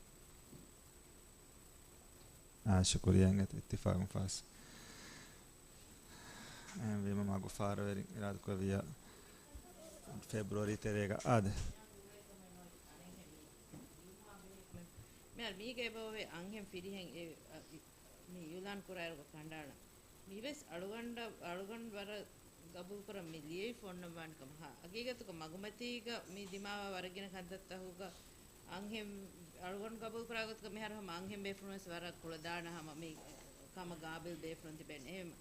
އާ، ޝުކުރިއްޔާ އިނގޭތޯ އިއްތިފާގުން ފާސް. އެހެންވީމަ މަގުފާރަވެރިން އިރާދަކުރެއްވިއްޔާ ފެބްރުއަރީ ތެރޭގަ އާދެ. މިހާރު މީގަ އެބައޮވޭ އަންހެން ފިރިހެން އެ، އަ، މި އިއުލާން ކުރާއިރުގަ ކަނޑައަޅަން. މިވެސް އަޅުގަނޑަށް، އަޅުގަނޑު ވަރަށް ގަބޫލުކުރަން މި ލިޔެވިފަ އޮންނަން ވާނެ ކަމަށް. ހަ-، ހަގީގަތުގަ މަގުމަތީގަ މި ދިމާވާ ވަރަށް ގިނަ ކަންތައްތަކުގަ އަންހެން، އަޅުގަނޑު ގަބޫލުކުރާ ގޮތުގަ މިހާރު ހަމަ އަންހެން ބޭފުޅުން ވެސް ވަރަށް ކުޅަދާނަ ހަމަ މި ކަމަށް ގާބިލް ބޭފުޅުން ތިބެން. އެހެން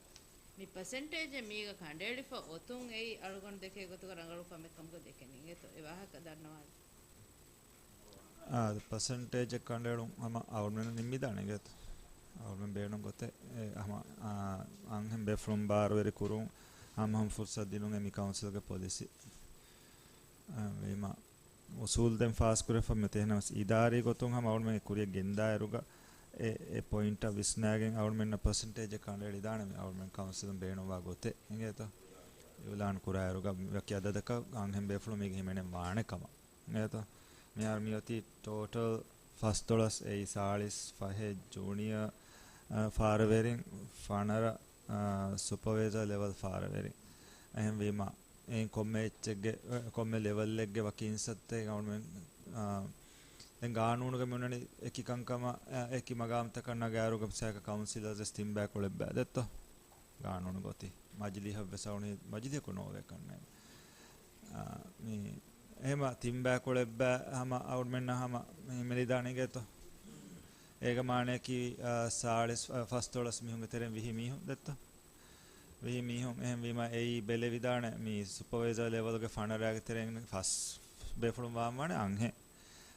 މި ޕަސެންޓޭޖެއް މީގަ ކަނޑައެޅިފަ އޮތުން އެއީ އަޅުގަނޑު ދެކޭ ގޮތުގަ ރަނގަޅު ކަމެއް ކަމުގަ ދެކެނީ. އިނގޭތޯ އެ ވާހަކަ ދަންނަވާލި. އާ، ޕަސެންޓޭޖެއް ކަނޑައެޅުން ހަމަ އަޅުގަނޑުމެންނަށް ނިންމިދާނެ އިނގޭތޯ. އަޅުގަނޑުމެން ބޭނުން ގޮތެއް، އެ، ހަމަ، އާ، އަންހެން ބޭފުޅުން ބާރުވެރި ކުރުން ހަމަ ހަމަ ފުރުސަތު ދިނުން އެ މި ކައުންސިލްގެ ޕޮލިސީ. އާ، ވީމާ، އުސޫލް ދެން ފާސްކުރެފަ މި ތެހެނަސް އިދާރީ ގޮތުން ހަމަ އަޅުގަނޑުމެން ކުރިއަށް ގެންދާއިރުގަ އެ، އެ ޕޮއިންޓަށް ވިސްނާގެން އަޅުގަނޑުމެންނަށް ޕަސެންޓޭޖެއް ކަނޑައެޅިދާނެ މި އަޅުގަނޑުމެން ކައުންސިލުން ބޭނުންވާ ގޮތެއް އިނގޭތޯ. އިއުލާން ކުރާއިރުގަ ވަކި އަދަދަކަށް އަންހެން ބޭފުޅުން މީގެ ހިމެނެން ވާނެ ކަމަށް. އެތޯ؟ މިހާރު މިއޮތީ ޓޯޓަލް ފަސްދޮޅަސް އެއީ ސާޅީސް ފަހެއް ޖޫނިއަ، އަ، ފާރަވެރިން، ފަނަރަ، އަ، ސުޕަވައިޒާ ލެވެލް ފާރަވެރިން. އެހެންވީމަ، އެއިން ކޮންމެ އެއްޗެއްގެ، އަ، ކޮންމެ ލެވެލްއެއްގެ ވަކި އިންސައްތައެއް އަޅުމެން، އަ، ދެން ގާނޫނުގަ މިއޮންނަނީ އެކި ކަންކަމަށް، އަ، އެކި މަގާމްތަކަށް ނަގާއިރުގަ ސައިކަ ކައުންސިލަރސް ވެސް ތިން ބަޔަކު އުޅެއްބައި ދެއްތޯ؟ ގާނޫނު ގޮތި. މަޖިލީހަށް ވެސް އަޅުނީ މަޖިލީހަކު ނޯވޭ ކަންނޭނގެ. އާ، މި، އެހެމަ ތިން ބަޔަކު އުޅެއްބައި ހަމަ އަޅުމެންނަށް ހަމަ މި ހިމެނިދާނެ އިނގޭތޯ. އޭގެ މާނައަކީ، އާ، ސާޅީސް، އާ، ފަސްދޮޅަސް މީހުންގެ ތެރެއިން ވިހި މީހުން ދެއްތޯ. ވިހި މީހުން އެހެންވީމަ އެއީ ބެލެވިދާނެ މި ސުޕަވައިޒާ ލެވެލްގެ ފަނަރަގެ ތެރެއިން ފަސް ބޭފުޅުން ވާންވާނެ އަންހެން.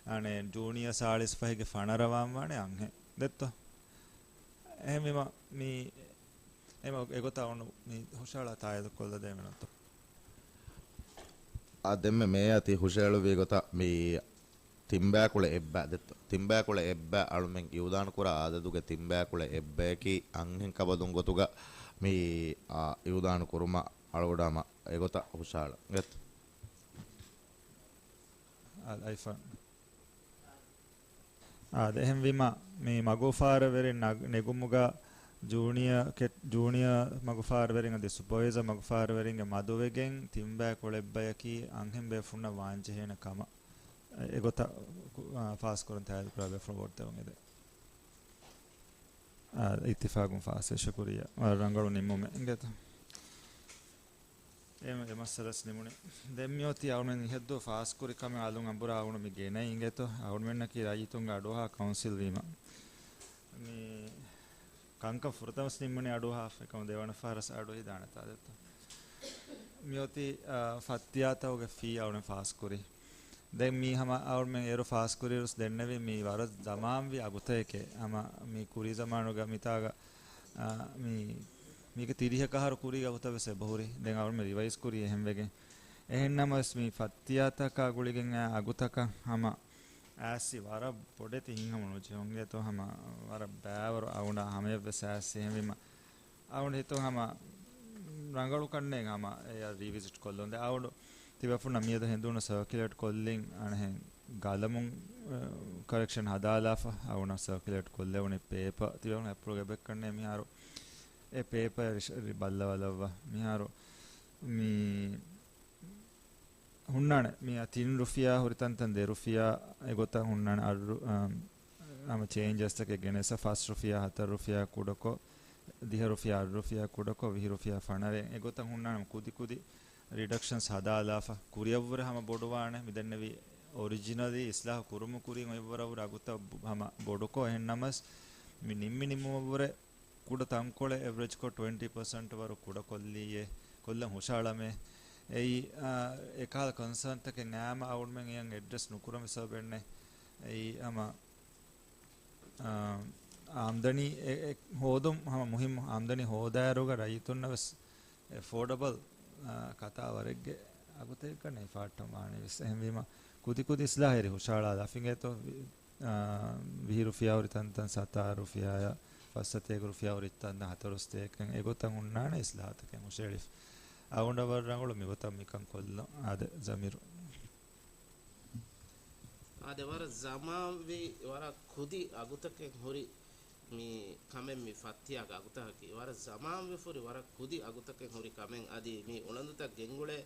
އަނެއް ޖޫނިއަ ސާޅީސް ފަހެއްގެ ފަނަރަ ވާންވާނެ އަންހެން. ދެއްތޯ. އެހެންވީމަ މި އެމަ އެގޮތަށް އޮންނަ މި ހުށަހަޅާ ތާއީދު ކޮށްލަދޭނެ ނޫންތޯ؟ އާ، ދެންމެ މޭޔާ ތި ހުށަހެޅުއްވި ގޮތަށް މި ތިންބައިކުޅަ އެއްބަ ދެއްތޯ. ތިންބައިކުޅަ އެއްބަ އަޅުމެން އިއުލާނު ކުރާ އަދަދުގެ ތިންބައިކުޅަ އެއްބަޔަކީ އަންހެން ކަބަލުން ގޮތުގަ މި، އާ، އިއުލާނު ކުރުމަށް އަޅުގަޑާމަ އެގޮތަށް ހުށަހަޅަން. އާ، އައިފާން. އާދެ، އެހެންވީމަ، މި މަގުފާރަވެރިން ނަގ-، ނެގުމުގަ ޖޫނިއަ ކެ-، ޖޫނިއަ މަގުފާރަވެރިން އަދި ސުޕަވައިޒަ މަގުފާރަވެރިންގެ މަދުވެގެން ތިންބައި ކުޅެއްބަޔަކީ އަންހެން ބޭފުޅުންނަށް ވާންޖެހޭނެ ކަމަށް އެގޮތަށް ކު-، އާ، ފާސްކުރަން ތާއީދުކުރާ ބޭފުޅުން ވޯޓް ދެވުން އެދެން. އާ، އިއްތިފާގުން ފާސް. ޝުކުރިއްޔާ. އާ، ރަނގަޅު ނިންމުމެއް އިނގޭތޯ. އެ، އެ މައްސަލަސް ނިމުނީ. ދެން މިއޮތީ އަޅުމެން މިހެއްދު ފާސްކުރި ކަމެއް އަލުން އަނބުރާ އަޅުގަނޑު މި ގެނައި އިނގޭތޯ. އަޅުމެންނަކީ ރައްޔިތުންގެ އަޑުއަހާ ކައުންސިލް ވީމަ، މި ކަންކަން ފުރަތަމަސް ނިންމުނީ އަޑުއަހާފަ، އެކަމު ދެވަނަ ފަހަރަސް އަޑުއެހިދާނެތާ ދެއްތޯ. މިއޮތީ، އާ، ފައްތިޔާތަކުގެ ފީ އަޅުމެން ފާސްކުރީ. ދެން މީ ހަމަ އަޅުމެން އޭރު ފާސްކުރިއިރުސް ދެންނެވި މީ ވަރަށް ޒަމާންވި އަގުތަކެކޭ. ހަމަ މި ކުރީ ޒަމާނުގަ މިތާގަ، އާ، މި، މީގެ ތިރީހަ ކަހަރު ކުރީގެ އަގުތައް ވެސް އެބަހުރި. ދެން އަޅުމެން ރިވައިޒް ކުރީ އެހެންވެގެން. އެހެންނަމަވެސް މި ފައްތިޔާތަކާ ގުޅިގެން އާ އަގުތަކަށް ހަމަ އާއްސި ވަރަށް ބޮޑެތި ހިތްހަމަ ނުޖެހުން އިނގޭތޯ. ހަމަ ވަރަށް ބައިވަރު އަޅުގަނޑާ ހަމަޔަށްވެސް އާއްސި. އެހެންވީމަ އަޅުގަނޑު ހިތުން ހަމަ ރަނގަޅު ކަންނޭނގެ ހަމަ އެއަށް ރީވިޒިޓް ކޮށްލުން. ދެން އަޅުގަނޑު ތިބޭފުޅުންނަށް މިއަދު ހެނދުނު ސަރކިއުލޭޓް ކޮށްލިން އަނެއް ގަލަމުން، އަ، ކަރެކްޝަން ހަދާލާފަ އަޅުގަނޑަށް ސަރކިއުލޭޓް ކޮށްލެވުނީ ޕޭޕަ. ތިބޭފުޅުން އެޕްރޫވް އެބައެއްކަންނޭ މިހާރު އެ ޕޭޕަ ރިޝ-، ރި-، ބައްލަވަލައްވާ. މިހާރު މި ހުންނާނެ. މިއާ ތިން ރުފިޔާ ހުރި ތަންތަން ދެ ރުފިޔާ އެގޮތަށް ހުންނާނެ. އަށް ރު-، އާ، ހަމަ ޗޭންޖަސްތަކެއް ގެނެސް ފަސް ރުފިޔާ ހަތަރު ރުފިޔާ ކުޑަކޮށް، ދިހަ ރުފިޔާ އަށް ރުފިޔާ ކުޑަކޮށް، ވިހި ރުފިޔާ ފަނަރެ އެގޮތަށް ހުންނާނެ. ކުދި ކުދި ރިޑަކްޝަންސް ހަދާލާފަ. ކުރިއަށްވުރެ ހަމަ ބޮޑުވާނެ. މިދެންނެވި އޮރިޖިނަލީ އިސްލާހު ކުރުމު ކުރިން އޮތްވަރަށްވުރެ އަގުތައް ބު-، ހަމަ ބޮޑުކޮށް. އެހެންނަމަސް މި ނިންމި ނިންމުމަށްވުރެ ކުޑަ ތަންކޮޅެއް އެވްރެޖްކޮށް ޓްވެންޓީ ޕަސެންޓް ވަރު ކުޑަކޮށްލީއޭ، ކޮށްލަން ހުށަހަޅަމޭ. އެއީ، އާ، އެކަހަލަ ކޮންސާންތަކެއް ނައިމަ އަޅުގަނޑުމެން އެޔަށް އެޑްރެސް ނުކުރަން ވެސް ސަބަބެއްނެ. އެއީ ހަމަ، އާ، އާމްދަނީ އެ، އެ ހޯދުން ހަމަ މުހިއްމު. އާމްދަނީ ހޯދާއިރުގަ ރައްޔިތުންނަށް ވެސް އެފޯޑަބަލް، އާ، ކަތާ ވަރެއްގެ އަގުތަކަކަށް ނެތް ފާއްޓަށް ވާނީ ވެސް. އެހެންވީމަ، ކުދި ކުދި އިސްލާހެރި ހުށަހަޅާލާ ފިނގޭތޯ، އާ، ވިހި ރުފިޔާ ހުރި ތަންތަން ސަތާރަ ރުފިޔާއަށް، ފައްސަތޭކަ ރުފިޔާ ހުރި ތަންތަން ހަތަރު ސަތޭކައިން އެގޮތަށް ހުންނާނެ އިސްލާހަތަކެއް ހުށަހެޅިފަ. އަޅުގަނޑަށް ވަރަށް ރަނގަޅު މިގޮތަށް މިކަން ކޮށްލަން. އާދެ، ޒަމީރު. އާދެ، ވަރަށް ޒަމާންވީ، ވަރަށް ކުދި އަގުތަކެއް ހުރި މި ކަމެއް، މި ފައްތިޔާގެ އަގުތަކަކީ. ވަރަށް ޒަމާންވެފަ ހުރި، ވަރަށް ކުދި އަގުތަކެއް ހުރި ކަމެއް. އަދި މި އުޅަނދުތައް ގެންގުޅޭ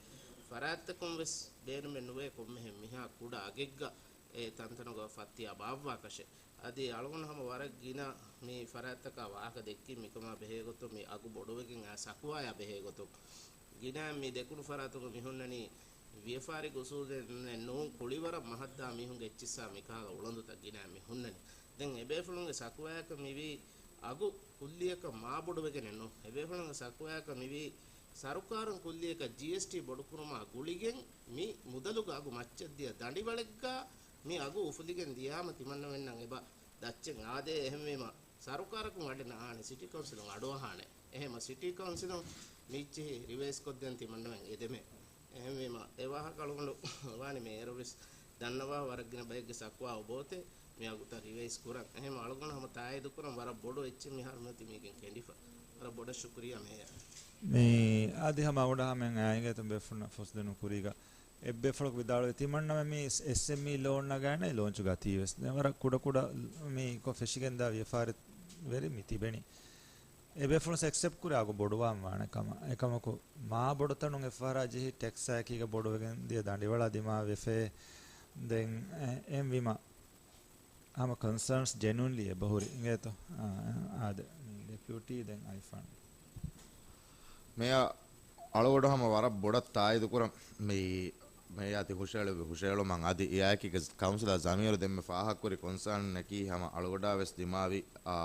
ފަރާތްތަކުން ވެސް ބޭނުމެއް ނުވޭ ކޮންމެހެން މިހާ ކުޑަ އަގެއްގަ އެ ތަންތަނުގަ ފައްތިޔާ ބާއްވާކަށެއް. އަދި އަޅުގަނޑު ހަމަ ވަރަށް ގިނަ މި ފަރާތްތަކާ ވާހަކަ ދެއްކި މިކަމާ ބެހޭގޮތުން، މި އަގު ބޮޑުވެގެން އާ ސަކުވާޔާ ބެހޭގޮތުން، ގިނައިން މި ދެކުނު ފަރާތުގަ މި ހުންނަނީ ވިޔަފާރި އުސޫލެއް ނޫން، ކުޅިވަރަށް މަހަށްދާ މީހުންގެ އެއްޗިއްސާ މިކަހަލަ އުޅަނދުތައް ގިނައިން މި ހުންނަނީ. ދެން އެބޭފުޅުންގެ ސަކުވާޔަކަށް މިވީ އަގު ކުއްލިއަކަށް މާބޮޑުވެގެނެއް ނޫން. އެބޭފުޅުންގެ ސަކުވާޔަކަށް މިވީ ސަރުކާރުން ކުއްލިއަކަށް ޖީއެސްޓީ ބޮޑުކުރުމާ ގުޅިގެން މި މުދަލުގަ އަގު މައްޗަށްދިޔަ ދަނޑިވަޅެއްގަ މި އަގު އުފުލިގެން ދިޔާމަ ތިމަންނަމެންނަށް އެބަ ދައްޗެއް އާދޭ. އެހެންވީމަ ސަރުކާރަކުން އަޑެއް ނާނެ، ސިޓީ ކައުންސިލުން އަޑުއަހާނެ. އެހެމަ ސިޓީ ކައުންސިލުން މިއްޗިހި ރިވައިޒް ކޮށްދޭން ތިމަންނަމެން އެދެމޭ. އެހެންވީމަ، އެ ވާހަކަ އަޅުގަނޑު ވާނީ މޭޔަރު ވެސް ދަންނަވާ ވަރަށް ގިނަ ބައެއްގެ ސަކުވާ އޮބޯތޭ މި އަގުތައް ރިވައިޒް ކުރަން. އެހެން އަޅުގަނޑު ހަމަ ތާއީދު ކުރަން ވަރަށް ބޮޑު އެއްޗެއް މިހާރު މިއޮތީ މީގެން ކެނޑިފަ. ވަރަށް ބޮޑަށް ޝުކުރިއްޔާ މޭޔަރ. މި އަދި ހަމަ އަޅުގަނޑަށް ހަމަ އައިގެތުން ބޭފުޅުންނަށް ފުރުސަތު ދިނުން ކުރީގަ އެއްބޭފުޅަކު ވިދާޅުވި ތިމަންނަމެން މި އެސްއެމްއީ ލޯން ނަގާނެ ލޯންޗުގަ އަތީވެސް. ދެން ވަރަށް ކުޑަކުޑަ މި ކޮށް ފެށިގެންދާ ވިޔަފާރި ވެރި މި ތިބެނީ. އެބޭފުޅުން އެކްސެޕްޓް ކުރި އަގު ބޮޑުވާން ވާނެ ކަމަށް. އެކަމަކު، މާ ބޮޑުތަނުން އެއްފަހަރާ ޖެހި ޓެކްސް އާއެކީގަ ބޮޑުވެގެން ދިޔަ ދަނޑިވަޅާ ދިމާވެފައޭ. ދެން އެ-، އެހެންވީމަ، ހަމަ ކޮންސާންސް ޖެނުއިންލީ އެބަހުރި އިނގޭތޯ؟ އާ، އާދެ، ޑެޕިއުޓީ ދެން އައިފާން. މޭޔާ އަޅުގަޑު ހަމަ ވަރަށް ބޮޑަށް ތާއީދުކުރަން މި މޭޔާ ތި ހުށަހެޅުއްވި ހުށަހެޅުމަށް އަދި އެއާއެކީގަ ކައުންސިލަރ ޒަމީރު ދެންމެ ފާހަގަކުރި ކޮންސާންއަކީ ހަމަ އަޅުގަޑާވެސް ދިމާވި، އާ،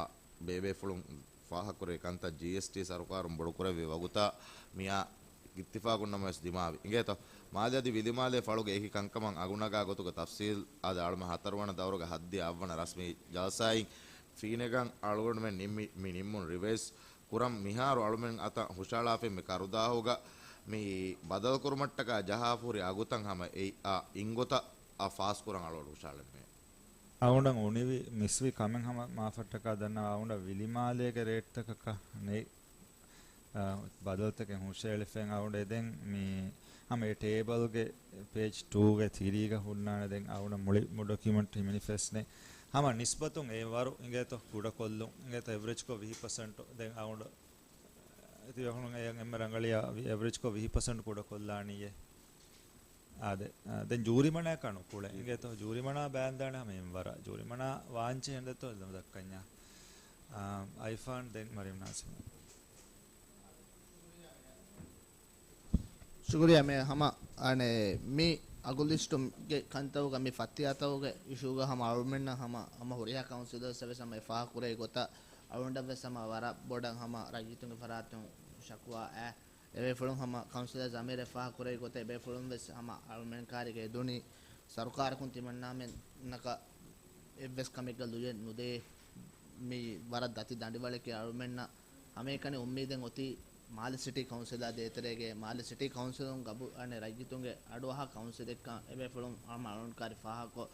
ބޭބޭފުޅުން ފާހަގަކުރެވި ކަންތައް ޖީއެސްޓީ ސަރުކާރުން ބޮޑުކުރެއްވި ވަގުތާ މިއާ އިއްތިފާގުންނަމަވެސް ދިމާވި. އިނގޭތޯ؟ މާލެ އަދި ވިލިމާލޭ ފަޅުގެ އެކި ކަންކަމަށް އަގުނަގާ ގޮތުގެ ތަފްސީލް އަދި އަޅުމެން ހަތަރުވަނަ ދައުރުގެ ހައްދިޔަ އަށްވަނަ ރަސްމީ ޖަލްސާއިން ފީނެގަން އަޅުގަނޑުމެން ނިންމި މި ނިންމުން ރިވައިޒް ކުރަން މިހާރު އަޅުމެން އަތަށް ހުށަހަޅާފައި މި ކަރުދާހުގަ މި ބަދަލުކުރުމަށްޓަކާ ޖަހާފަ ހުރި އަގުތައް ހަމަ އެއް އާ އިންގޮތަށް އާ ފާސްކުރަން އަޅުގަނޑު ހުށަހަޅަނީ. އަޅުގަނޑަށް އުނިވި މިސްވި ކަމެއް ހަމަ މާފަށްޓަކާ ދަންނަވާ އަޅުގަނޑަށް ވިލިމާލޭގެ ރޭޓްތަކަކަށް ނެތް، އާ، ބަދަލުތަކެއް ހުށައެޅިފައި އަޅުގަނޑު އެދެން މި ހަމަ އެ ޓޭބަލްގެ ޕޭޖް ޓޫގެ ތިރީގަ ހުންނާނެ. ދެން އަޅުގަނޑަށް މުޅި ޑޮކިއުމަންޓް ހިމެނިފަސް ނެތް. ހަމަ ނިސްބަތުން އެ ވަރު އިނގޭތޯ ކުޑަކޮށްލުން އިނގޭތޯ އެވްރެޖްކޮށް ވިހި ޕަސެންޓު. ދެން އަޅުގަނޑު ތިބޭފުޅުން އެއަށް އެންމެ ރަނގަޅިއަށް ވި-، އެވްރެޖްކޮށް ވިހި ޕަސެންޓް ކުޑަކޮށްލާނީއޭ. އާދެ، އާ، ދެން ޖޫރިމަނާއަކާ ނުކުޅޭ. އިނގޭތޯ ޖޫރިމަނާ ބާންދާނެ ހަމަ އެންވަރަށް. ޖޫރިމަނާ ވާންޗެހެން ދެއްތޯ އެ ދައްކަންޏާ. އާ، އައިފާން ދެން މަރިޔަމް ނާޒިމް. ޝުކުރިއްޔާ މޭ ހަމަ، އަނެ، މި އަގު ލިސްޓުގެ ކަންތައުގަ މި ފައްތިޔާތައުގެ އިޝޫގަ ހަމަ އަޅުމެންނަށް ހަމަ، ހަމަ ހުރިހާ ކައުންސިލަރސް ވެސް ހަމަ އެ ފާހަގަކުރެއްވި ގޮތަށް އަޅުގަނޑަށް ވެސް ހަމަ ވަރަށް ބޮޑަށް ހަމަ ރައްޔިތުންގެ ފަރާތުން ޝަކުވާ އައި އެބޭފުޅުން ހަމަ ކައުންސިލަރ ޒަމީރެއް ފާހަގަކުރެއްވި ގޮތަށް އެބޭފުޅުން ވެސް ހަމަ އަޅުމެން ކާރިގަ އެދުނީ ސަރުކާރަކުން ތިމަންނާމެންނަކަށް އެއްވެސް ކަމެއްގަ ލުޔެއް ނުދޭ. މި ވަރަށް ދަތި ދަނޑިވަޅެކޭ. އަޅުމެންނަށް ހަމައެކަނި އުއްމީދެއް އޮތީ މާލެ ސިޓީ ކައުންސިލާ ދޭތެރޭގެ މާލެ ސިޓީ ކައުންސިލުން ގަބޫ އަނެ ރައްޔިތުންގެ އަޑުއަހާ ކައުންސިލެއްކަން އެބޭފުޅުން ހަމަ އަޅުން ކާރި ފާހަގަކޮށް،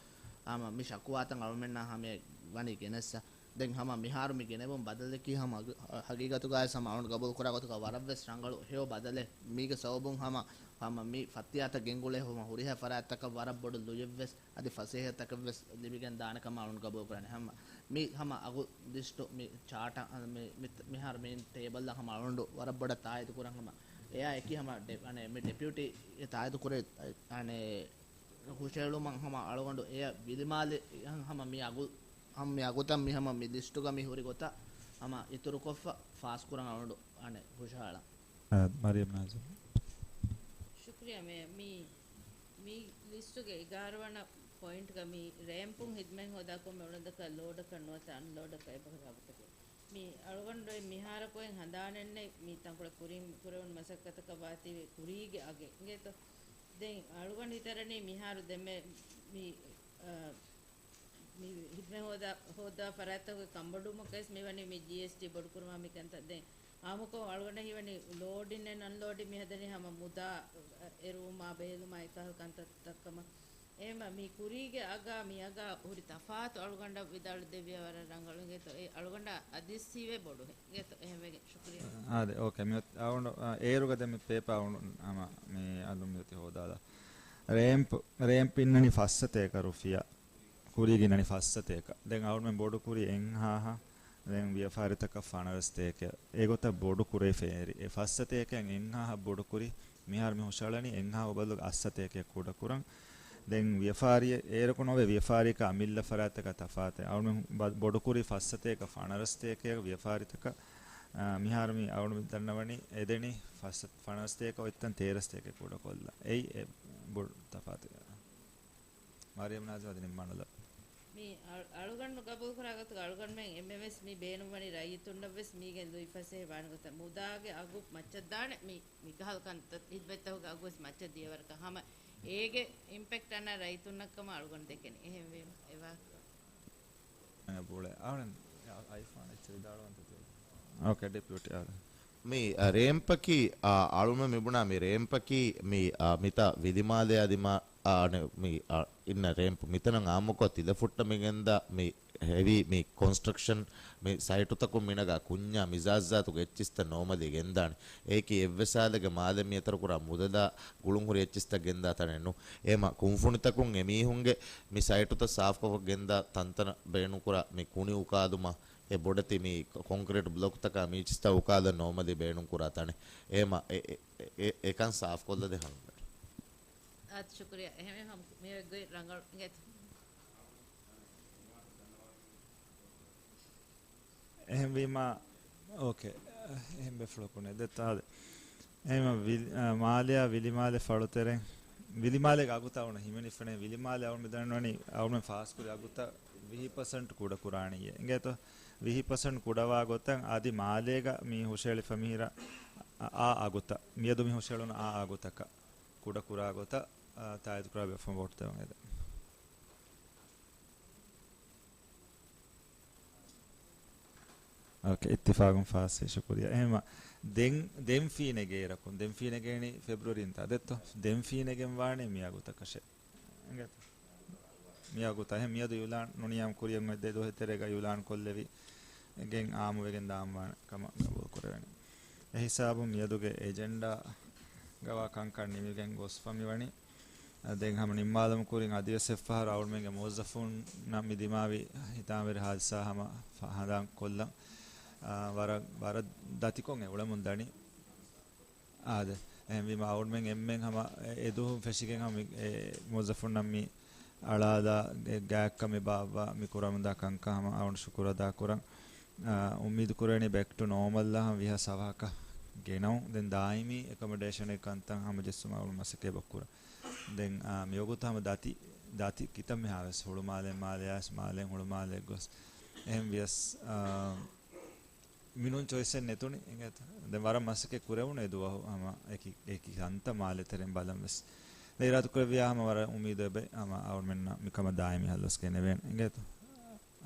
ހަމަ މި ޝަކުވާތައް އަޅުމެންނާ ހަމަޔަށް ވަނީ ގެނެއްސަ. ދެން ހަމަ މިހާރު މި ގެނެވުން ބަދަލަކީ ހަމަ ހަގީ-، ހަގީގަތުގައި ހަމަ އަޅުން ގަބޫލު ކުރާ ގޮތުގަ ވަރަށްވެސް ރަނގަޅު ހެޔޮ ބަދަލެއް. މީގެ ސަބަބުން ހަމަ، ހަމަ މި ފައްތިޔާތައް ގެންގުޅޭ ހަމަ ހުރިހާ ފަރާތްތަކަށް ވަރަށް ބޮޑު ލުޔެއްވެސް އަދި ފަސޭހަތަކެއްވެސް ލިބިގެން ދާނެ ކަމަށް އަޅުން ގަބޫލު ކުރާނެ. ހަމަ މި ހަމަ އަގު ލިސްޓު މި ޗާޓަ، މި، މި، މިހާރު މި ޓޭބަލްއަށް ހަމަ އަޅުން ވަރަށް ބޮޑަށް ތާއީދު ކުރަން ހަމަ އެއާ އެކި ހަމަ ޑެ-، އަނެ، މި ޑެޕިއުޓީ ތާއީދު ކުރޭ، އަނެ، ހުށައެޅުމަށް ހަމަ އަޅުގަނޑު އެޔަށް ވިލިމާލެ ހަމަ މި އަގު، ހަމަ މި އަގުތައް މި ހަމަ މި ލިސްޓުގަ މި ހުރި ގޮތަށް ހަމަ އިތުރުކޮށްފަ ފާސްކުރަން އަޅުގަނޑު އަނެ ހުށަހަޅަން. އާ، މަރިޔަމް ނާޒިމް. ޝުކުރިއްޔާ މޭ. މި، މި ލިސްޓުގެ އެގާރަ ވަނަ ޕޮއިންޓްގަ މި ރޭމްޕުން ހިދުމަތް ހޯދާ ކޮންމެ އުޅަނދަކަށް ލޯޑަކަށް ނުވަތަ އަންލޯޑަކަށް އެބަހުރި އަގުތަކެއް. މި އަޅުގަނޑު މިހާރަކު އެއް ހަނދާނެއްނެތް މި ތަންކޮޅެއް ކުރިން ކުރެވުނު މަސައްކަތަކަށް ވާތީ ކުރީގެ އަގެއް އިނގޭތޯ. ދެން އަޅުގަނޑު ހިތަށް އަރަނީ މިހާރު ދެންމެ މި، އަ، މި ހިދުމަތް ހޯދާ، ހޯދާ ފަރާތްތަކުގެ ކަންބޮޑުވުމަކަށް ވެސް މިވަނީ މި ޖީއެސްޓީ ބޮޑުކުރުމާ މި ކަންތައް. ދެން އާއްމުކޮށް އަޅުގަނޑަށް ހީވަނީ ލޯޑިން އެންޑް އަންލޯޑިން މި ހަދަނީ ހަމަ މުދާ އެރުވުމާ ބޭލުމާ އެކަހަލަ ކަންތައްތައް ކަމަށް. އެހެންމަ މި ކުރީގެ އަގާ މި އަގާ ހުރި ތަފާތު އަޅުގަނޑަށް ވިދާޅު ދެއްވިޔާ ވަރަށް ރަނގަޅު އިނގޭތޯ. އެ އަޅުގަނޑަށް އަދިސް ހީވޭ ބޮޑުހެން އިނގޭތޯ. އެހެންވެގެން ޝުކުރިއްޔާ. އާދެ، އޯކޭ. މި އަޅުގަނޑު، އާ، އޭރުގަ ދެން މި ޕޭޕާ އަޅު-، ހަމަ މި އަލުން މި އޮތީ ހޯދާލާ. ރޭމްޕް، ރޭމްޕް އިންނަނީ ފަސްސަތޭކަ ރުފިޔާ. ކުރީގެ އިންނަނީ ފަސްސަތޭކަ. ދެން އަޅުމެން ބޮޑުކުރީ އެއްހާހަ. ދެން ވިޔަފާރިތަކަށް ފަނަރަސްތޭކަ. އެގޮތަށް ބޮޑު ކުރެވިފައި އެރި. އެ ފަސްސަތޭކައިން އެއްހާހަ ބޮޑުކުރި. މިހާރު މި ހުށަހަޅަނީ އެއްހާހު ބަދަލުގަ އަށްސަތޭކަ ކުޑަކުރަން. ދެން ވިޔަފާރި އޭރަކު ނޯވޭ، ވިޔަފާރީގަ އަމިއްލަ ފަރާތްތަކާ ތަފާތެއް. އަޅުމެން ބަ-، ބޮޑުކުރީ ފަސްސަތޭކަ ފަނަރަސްތޭކަ ވިޔަފާރިތަކަށް. އާ، މިހާރު މި އަޅުމެން ދަންނަވަނީ އެދެނީ ފަސް-، ފަނަރަސްތޭކަ އޮތްތަން ތޭރަސްތޭކަ ކުޑަކޮށްލާ. އެއީ އެ ބޮޑު ތަފާތެއް. މަރިޔަމް ނާޒިމް އަދި ނިންމާނުލަ. މި އަޅު-، އަޅުގަނޑު ގަބޫލުކުރާ ގޮތުގަ އަޅުގަނޑުމެން އެންމެންވެސް ބޭނުންވަނީ ރައްޔިތުންނަށްވެސް މީގެން ލުއިފަސޭހަ ވާނެ ގޮތަށް މުދާގެ އަގު މައްޗަށް ދާނެ މި، މިކަހަލަ ކަންތައް ހިދުމަތްތަކުގެ އަގުވެސް މައްޗަށް ދިޔަ ވަރަކަށް ހަމަ އޭގެ އިމްޕެކްޓް އަންނަ ރައްޔިތުންނަށްކަމަށް އަޅުގަނޑު ދެކެނީ. އެހެންވީމަ އެވާ. ބުޅެ. އާނ، އައިފޯން އެއްޗެއް ވިދާޅުވަންތަ ތި؟ އޯކޭ، ޑެޕިއުޓީ އާރ. މި، އަ، ރޭމްޕަކީ، އަ، އަޅުމެން މިބުނާ މި ރޭމްޕަކީ މި، އަ، މިތާ ވިލިމާލެ އަދި މާ، އަ، އަނެ، މި، އަ، އިންނަ ރޭމްޕް މިތަނަށް އާއްމުކޮށް ތިލަފުއްޓަމިގެންދާ މި ހެވީ މި ކޮންސްޓްރަކްޝަން މި ސައިޓުތަކުން މިނަގާ ކުންޏާ މިޒާޖްޒާތުގެ އެއްޗިސްތައް ނޯމަލީ ގެންދާނެ. އެއީކީ އެއްވެސް ހާލެއްގެ މާލެ މިއަތަރުކުރާ މުދަލާ ގުޅުންހުރި އެއްޗިސްތައް ގެންދާ ތަނެއް ނޫ. އެހެމަ ކުންފުނިތަކުން އެމީހުންގެ މި ސައިޓުތައް ސާފުކޮށް ގެންދާ ތަންތަނަށް ބޭނުންކުރާ މި ކުނި އުކާލުމަށް އެ ބޮޑެތި މި ކޮންކްރީޓް ބްލޮކްތަކާ މި އެއްޗިސްތައް އުކާލަން ނޯމަލީ ބޭނުންކުރާ ތަނެއް. އެހެމަ އެ، އެ، އެ، އެ، އެކަން ސާފުކޮށްލަދޭ ހަމަ. އާދެ، ޝުކުރިއްޔާ. އެހެންވީމަ ހަމަ މި އޮތް ގޮތް ރަނގަޅު އިނގޭތަ؟ އެހެންވީމަ، އޯކޭ. އެހެން ބޭފުޅަކު ނެތް ދެއްތާ އާދެ. އެހެންވީމަ ވިލި-، އާ، މާލެއާ ވިލިމާލެ ފަޅުތެރޭ، ވިލިމާލޭގެ އަގުތައް އަޅުގަނޑަށް ހިމެނިފަނޭ، ވިލިމާލެ އަޅުގަނޑު ދަންނަވަނީ އަޅުގަނޑު ފާސްކުރި އަގުތައް ވިހި ޕަސެންޓް ކުޑަކުރާނީ. އިނގޭތޯ؟ ވިހި ޕަސެންޓް ކުޑަވާ ގޮތަށް އަދި މާލޭގަ މި ހުށައެޅިފަ މިހިރަ އާ އަގުތައް، މިއަދު މި ހުށައެޅުނު އާ އަގުތަކަށް ކުޑަކުރާ ގޮތަށް، އާ، ތާއީދުކުރާ ބޭފުޅުން ވޯޓް ދެވަން އެދެން. އޯކޭ، އިއްތިފާގުން ފާސްވި، ޝުކުރިއްޔާ. އެހެމަ ދެން، ދެން ފީނެގޭ އިރަކުން، ދެން ފީނެގޭނީ ފެބްރުއަރީންތާ ދެއްތޯ؟ ދެން ފީނެގެން ވާނީ މި އަގުތަކަށޭ. އިނގޭތަ؟ މިއަގުތައް. އެހެން މިއަދު އިއުލާން ނުނިޔާމް ކުރިޔަށް އޮތް ދެ ދުވަހެއް ތެރޭގަ އިއުލާން ކޮށްލެވި ގެން އާއްމުވެގެން ދާންވާނެ ކަމަށް ގަބޫލު ކުރެވެނީ. އެ ހިސާބުން މިއަދުގެ އެޖެންޑާ ގަވާ ކަންކަން ނިމިގެން ގޮސްފަ މިވަނީ. އަ، ދެން ހަމަ ނިންމާލަމުން ކުރިން އަދިވެސް އެއްފަހަރު އަޅުމެންގެ މުވައްޒަފުންނަށް މި ދިމާވި ހިތާމަވެރި ހާދިސާ ހަމަ ފަ-، ހަނދާން ކޮށްލަން. އަ، ވަރަށް، ވަރަށް ދަތިކޮށް އެ އުޅެމުން ދަނީ. އާދެ. އެހެންވީމަ އަޅުމެން އެންމެން ހަމަ އެ، އެ ދުވަހު ފެށިގެން ހަމަ މި، އެ، މުވައްޒަފުންނަށް މި އަޅާލާ ގެ-، ގާތްކަމެއް ބާއްވާ މި ކުރަމުންދާ ކަންކަން ހަމަ އަޅުން ޝުކުރު އަދާކުރަން. އާ، އުއްމީދު ކުރެވެނީ ބެކް ޓު ނޯމަލްއަށް ހަމަ ވީހާވެސް އަވަހަކަށް ގެނައުން. ދެން ދާއިމީ އެކޮމޮޑޭޝަނެއް ކަންތައް ހަމަޖެއްސުމަށް އަޅުން މަސައްކަތް އެބަ ކުރަން. ދެން، އާ، މިވަގުތު ހަމަ ދަތި، ދަތި ކިތަންމެހާވެސް ހުޅުމާލެ މާލެއާ ވެސް މާލެ ހުޅުމާލެ ގޮސް. އެހެން ވިޔަސް، އާ، މިނޫން ޗޮއިސްއެއް ނެތުނި އިނގޭތަ؟ ދެން ވަރަށް މަސައްކަތް ކުރެވުނު އެ ދުވަހު ހަމަ އެކި، އެކި ކަންތައް މާލެ ތެރެއިން ބަލަން ވެސް. ދެން އިރާދަ ކުރެއްވިޔާ ހަމަ ވަރަށް އުއްމީދު އެބަ ހަމަ އަޅުމެންނަށް މިކަމަށް ދާއިމީ ހައްލުވެސް ގެނެވޭނެ އިނގޭތޯ؟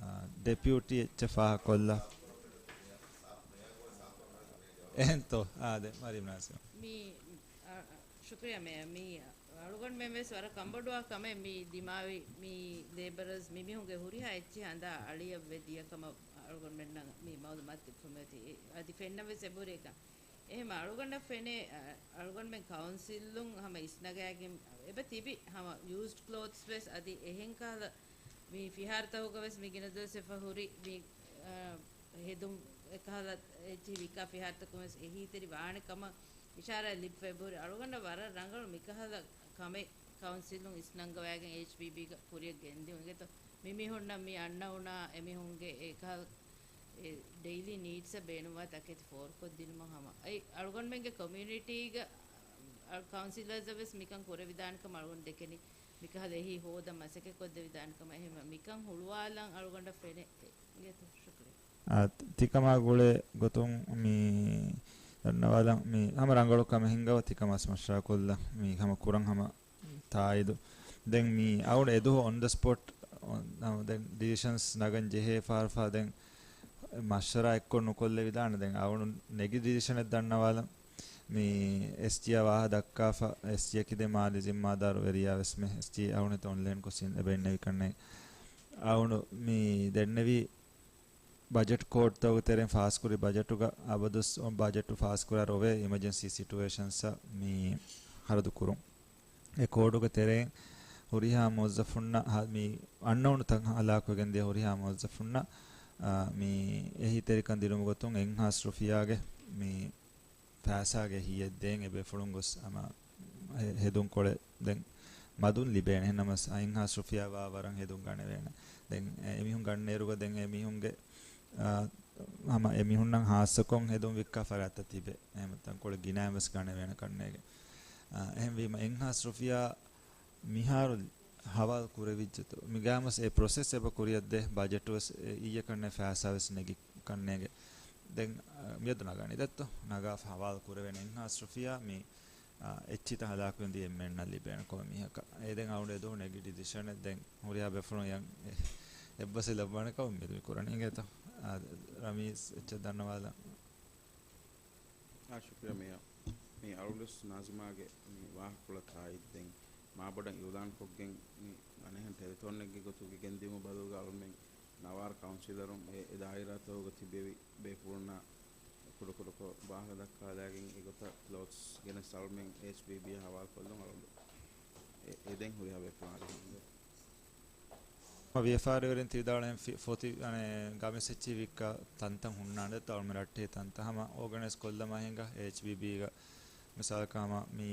އާ، ޑެޕިއުޓީ އެއްޗެއް ފާހަގަކޮށްލާ. އެހެންތޯ؟ އާ، ދެ، މަރީމް ނާޒިމް. މި، އާ، ޝުކުރިއްޔާ މޭޔަރ. މި އަޅުގަނޑުމެން ވެސް ވަރަށް ކަންބޮޑުވާ ކަމެއް މި ދިމާވި މި ލޭބަރަރސް މި މީހުންގެ ހުރިހާ އެއްޗެއް ހަނދާ އަޅިއަށް ވެ ދިޔަ ކަމަށް އަޅުގަނޑުމެންނަށް މި މައުލޫމާތު ދެއްކުމެއް އޮތީ. އެ، އަދި ފެންނަން ވެސް އެބަހުރި އެކަން. އެހެން އަޅުގަނޑަށް ފެނޭ، އަ، އަޅުގަނޑުމެން ކައުންސިލުން ހަމަ އިސްނަގާގެން އެބަ ތިބި ހަމަ ޔޫސްޑް ކްލޯތްސް ވެސް އަދި އެހެން ކަހަލަ މި ފިހާރަތަކުގަ ވެސް މި ގިނަ ދުވަސް އެފަ ހުރި މި، އަ، ހެދުން އެކަހަލަ އެއްޗިހި ވިއްކާ ފިހާރަތަކުން ވެސް އެހީތެރި ވާނެ ކަމަށް އިޝާރާތް ލިބިފަ އެބަހުރި. އަޅުގަނޑަށް ވަރަށް ރަނގަޅު މިކަހަލަ ކަމެއް ކައުންސިލުން އިސްނަންގަވާގެން އެޗްބީބީގަ ކުރިއަށް ގެންދިއުން އިނގޭތޯ. މި މީހުންނަށް މި އަންނައުނާ އެމީހުންގެ އެކަހަލަ އެ ޑެއިލީ ނީޑްސްއަށް ބޭނުންވާ ތަކެތި ފޯރުކޮށްދިނުމަށް ހަމަ. އައި އަޅުގަނޑުމެންގެ ކޮމިއުނިޓީގަ އަ، ކައުންސިލަރސްއަށް ވެސް މިކަން ކުރެވިދާނެ ކަމަށް އަޅުގަނޑު ދެކެނީ. މިކަހަލަ އެހީ ހޯދަން މަސައްކަތް ކޮށްދެވިދާނެ ކަމަށް. އެހެންވެ މިކަން ހުޅުވާލަން އަޅުގަނޑަށް ފެނޭ. އިނގޭތޯ، ޝުކުރިއްޔާ. އާ، ތިކަމާ ގުޅޭ ގޮތުން މި ދަންނަވާލަން މި ހަމަ ރަނގަޅު ކަމެއް ހިންގަވަ ތިކަމާސް މަޝްވަރާ ކޮށްލަން މި ހަމަ ކުރަން ހަމަ ތާއީދު. ދެން މި އަޅުގަނޑު އެދުވަހު އޮން ދަ ސްޕޮޓް، އޮން، ދެން ޑިސިޝަންސް ނަގަން ޖެހޭ ފަހަރު ފަހަ ދެން މަޝްވަރާ އެއްކޮށް ނުކޮށްލެވިދާނެ. ދެން އަޅުގަނޑު ނެގި ޑިސިޝަނެއް ދަންނަވާލަން. މި އެސްޖީއާ ވާހަ ދައްކާފަ، އެސްޖީއަކީ ދެ މާލީ ޒިންމާދާރު ވެރިޔާ ވެސް މެ އެސްޖީ އަޅުގަނޑު އޮންލައިން ކޮށް ސިން އެބަ އިންނެވި ކަންނޭ. އަޅުގަނޑު މި ދެންނެވި ބަޖެޓް ކޯޑްތަކުގެ ތެރެއިން ފާސްކުރި ބަޖެޓުގަ އަބަދުސް އޮ-، ބަޖެޓު ފާސްކުރާ ރޮވޭ އިމަޖެންސީ ސިޓުއޭޝަންސްއަށް މި ހަރަދު ކުރުން. އެ ކޯޑުގެ ތެރެއިން ހުރިހާ މުވައްޒަފުންނަށް ހަ-، މި އަންނައުނު ތަން ހަލާކުވެގެން ދިޔަ ހުރިހާ މުވައްޒަފުންނަށް، އާ، މި އެހީތެރިކަން ދިނުމުގެ ގޮތުން އެއްހާސް ރުފިޔާގެ މި ފައިސާގެ އެހީއެއް ދޭން އެބޭފުޅުން ގޮސް ހަމަ ހެ-، ހެދުން ކޮޅެއް ދެން މަދުން ލިބޭނެ. އެހެންނަމަސް އެއްހާސް ރުފިޔާ ވާ ވަރަށް ހެދުން ގަނެވޭނެ. ދެން އެ-، އެމީހުން ގަންނައިރުގަ ދެން އެމީހުންގެ، އާ، ހަމަ އެމީހުންނަށް ހާއްސަކޮށް ހެދުން ވިއްކާ ފަރާތްތައް ތިބޭ. އެހެން ތަންކޮޅެއް ގިނައިން ވެސް ގަނެވޭނެ ކަންނޭގެ. އާ، އެހެންވީމަ އެއްހާސް ރުފިޔާ މިހާރު ހަވާލު ކުރެވިއްޖެތޯ؟ މިގާމަސް އެ ޕްރޮސެސް އެބަ ކުރިއަށްދޭ ބަޖެޓު ވެސް އެ އިއްޔެ ކަންނޭ ފައިސާ ވެސް ނެގި ކަންނޭގެ. ދެން، އާ، މިއަދު ނަގާނީ ދެއްތޯ؟ ނަގާފަ ހަވާލު ކުރެވޭނެ އެއްހާސް ރުފިޔާ މި، އާ، އެއްޗިތައް ހަލާކުވެން ދިޔަ އެންމެންނަށް ލިބޭނެ ކޮންމެ މީހަކަށް. އެ ދެން އަޅުގަނޑު އެދުވަހު ނެގި ޑިސިޝަނެއް ދެން ހުރިހާ ބޭފުޅުން އެއް-، އެއްބަސް ލައްވާނެ ކަމަށް މި ކުރަނީ އިނގޭތޯ؟ އާ، ރަމީސް އެއްޗެއް ދަންނަވާލަން. އާ، ޝުކުރިއްޔާ މޭޔަރ. މި އަޅުގަނޑު ވެސް ނާޒިމާގެ މި ވާހަކަފުޅަށް ތާއީދު ދެން މާބޮޑަށް އިއުލާން ކޮށްގެން މި އަނެއްހެން ޓެލެތޯނެއްގެ ގޮތުގަ ގެންދިއުމަށް ބަދަލުގަ އަޅުމެން ނަވާރަ ކައުންސިލަރުން އެ، އެ ދާއިރާތަކުގަ ތިބެވި ބޭފުޅުންނާ ކުޑަކުޑަކޮށް ވާހަކަ ދައްކާލާގެން އެގޮތަށް ކްލޯތްސް ގެނެސް އަޅުމެން އެޗްބީބީއަށް ހަވާލުކޮށްލުން އަޅުގަނޑު އެ، އެ ދެން ހުރިހާ ބޭފުޅުން އަރިހުން ވިޔަފާރިވެރިން ތި ވިދާޅުވި ފި-، ފޮތި، އަނެ، ގަމިސް އެއްޗިހި ވިއްކާ ތަންތަން ހުންނާނެ ދެއްތޯ އަޅުމެން ރައްޓެހި ތަންތަން ހަމަ އޯގަނައިޒް ކޮށްލަމާ ހިނގާ އެޗްބީބީގަ މިސާލަކަށް ހަމަ މި،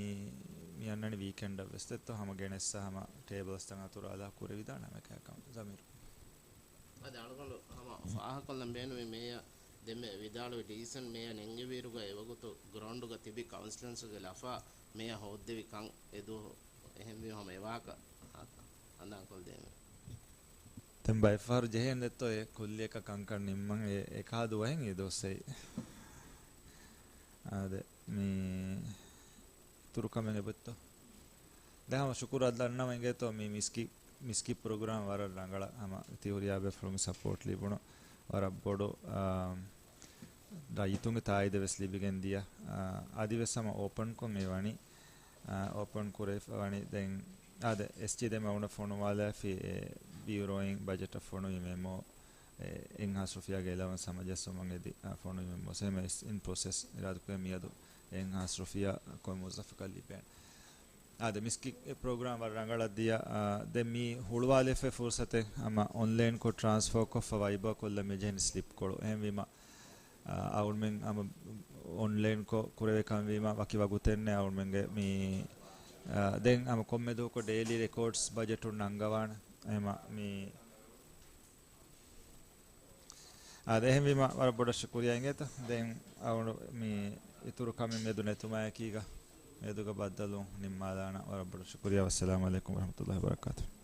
މި އަންނަނީ ވީކެންޑަށް ވެސް ދެއްތޯ ހަމަ ގެނެއްސާ ހަމަ ޓޭބަލްސްތައް އަތުރާލާ ކުރެވިދާނެ ހަމަ އެކަހަލަ ކަމެއް. ޒަމީރު. އަދި އަޅުގަނޑު ހަމަ ފާހަގަކޮށްލަން ބޭނުމީ މޭޔަރ ދެންމެ ވިދާޅުވި ޑިސިޝަން މޭޔަރ ނެންގެވިއިރުގަ އެވަގުތު ގްރައުންޑުގަ ތިބި ކައުންސިލަންސުގެ ލަފާ މޭޔަރ ހޯއްދެވި ކަން އެދުވަހު އެހެންވީމަ ހަމަ އެވާހަކަ ހަނދާންކޮށްދޭނެ. ދެން ބައެއްފަހަރު ޖެހޭނެ ދެއްތޯ އެ ކުއްލިއަކަށް ކަންކަން ނިންމަން އެ، އެކާ ދުވަހެއް އެ ދުވަސް އެއް. އާދެ، މި އިތުރު ކަމެއް އެބައޮތްތޯ؟ ދެން ހަމަ ޝުކުރު އަދި ދަންނަވަން އިނގޭތޯ މި މިސްކި-، މިސްކިތް ޕްރޮގްރާމް ވަރަށް ރަނގަޅަށް ހަމަ ތި ހުރިހާ ބޭފުޅުން ސަޕޯޓް ލިބުނު ވަރަށް ބޮޑު، އާ، ރައްޔިތުންގެ ތާއީދެއް ވެސް ލިބިގެން ދިޔަ، އާ، އަދިވެސް ހަމަ އޯޕަންކޮށް އެ ވަނީ، އާ، އޯޕަން ކުރެވިފަ ވަނީ ދެން އާދެ، އެސްޖީ ދެން އަޅުގަނޑަށް ފޮނުވާލާފި، އެ، ބިއުރޯއިން ބަޖެޓަށް ފޮނުވި މެމޯ، އެ، އެއްހާސް ރުފިޔާގެ އެލަވަންސް ހަމަޖައްސުމަށް އެދި، އާ، ފޮނުވި މެމޯ. އެހެންވެ އިން ޕްރޮސެސް އިރާދަކުރޭ މިއަދު އެއްހާސް ރުފިޔާ ކޮންމެ މުވައްޒަފަކަށް ލިބޭނެ. އާދެ، މިސްކިތް ޕްރޮގްރާމް ވަރަށް ރަނގަޅަށް ދިޔަ، އާ، ދެން މި ހުޅުވާލެފައި ފުރުސަތެއް ހަމަ އޮންލައިންކޮށް ޓްރާންސްފާ ކޮށްފަ ވައިބާ ކޮށްލަން މިޖެހެނީ ސްލިޕްކޮޅު. އެހެންވީމަ، އާ، އަޅުމެން ހަމަ އޮންލައިންކޮށް ކުރެވޭ ކަމެއްވީމަ ވަކި ވަގުތެއް ނެތް އަޅުމެންގެ މި، އާ، ދެން ހަމަ ކޮންމެ ދުވަހަކު ޑެއިލީ ރެކޯޑްސް ބަޖެޓުން ނަންގަވާނެ. އެހެމަ މި، އާ، އެހެންވީމަ ވަރަށް ބޮޑަށް ޝުކުރިޔާ އިނގޭތަ. ދެން އަޅު މި އިތުރު ކަމެއް މިއަދު ނެތުމާއެކީގަ މިއަދުގަ ބައްދަލުވުން ނިންމާލާނަން. ވަރަށް ބޮޑަށް ޝުކުރިޔާ. ވައްސަލާމު ޢަލައިކުމް ވަރަޙްމަތުﷲ ވަބަރަކާތުހު.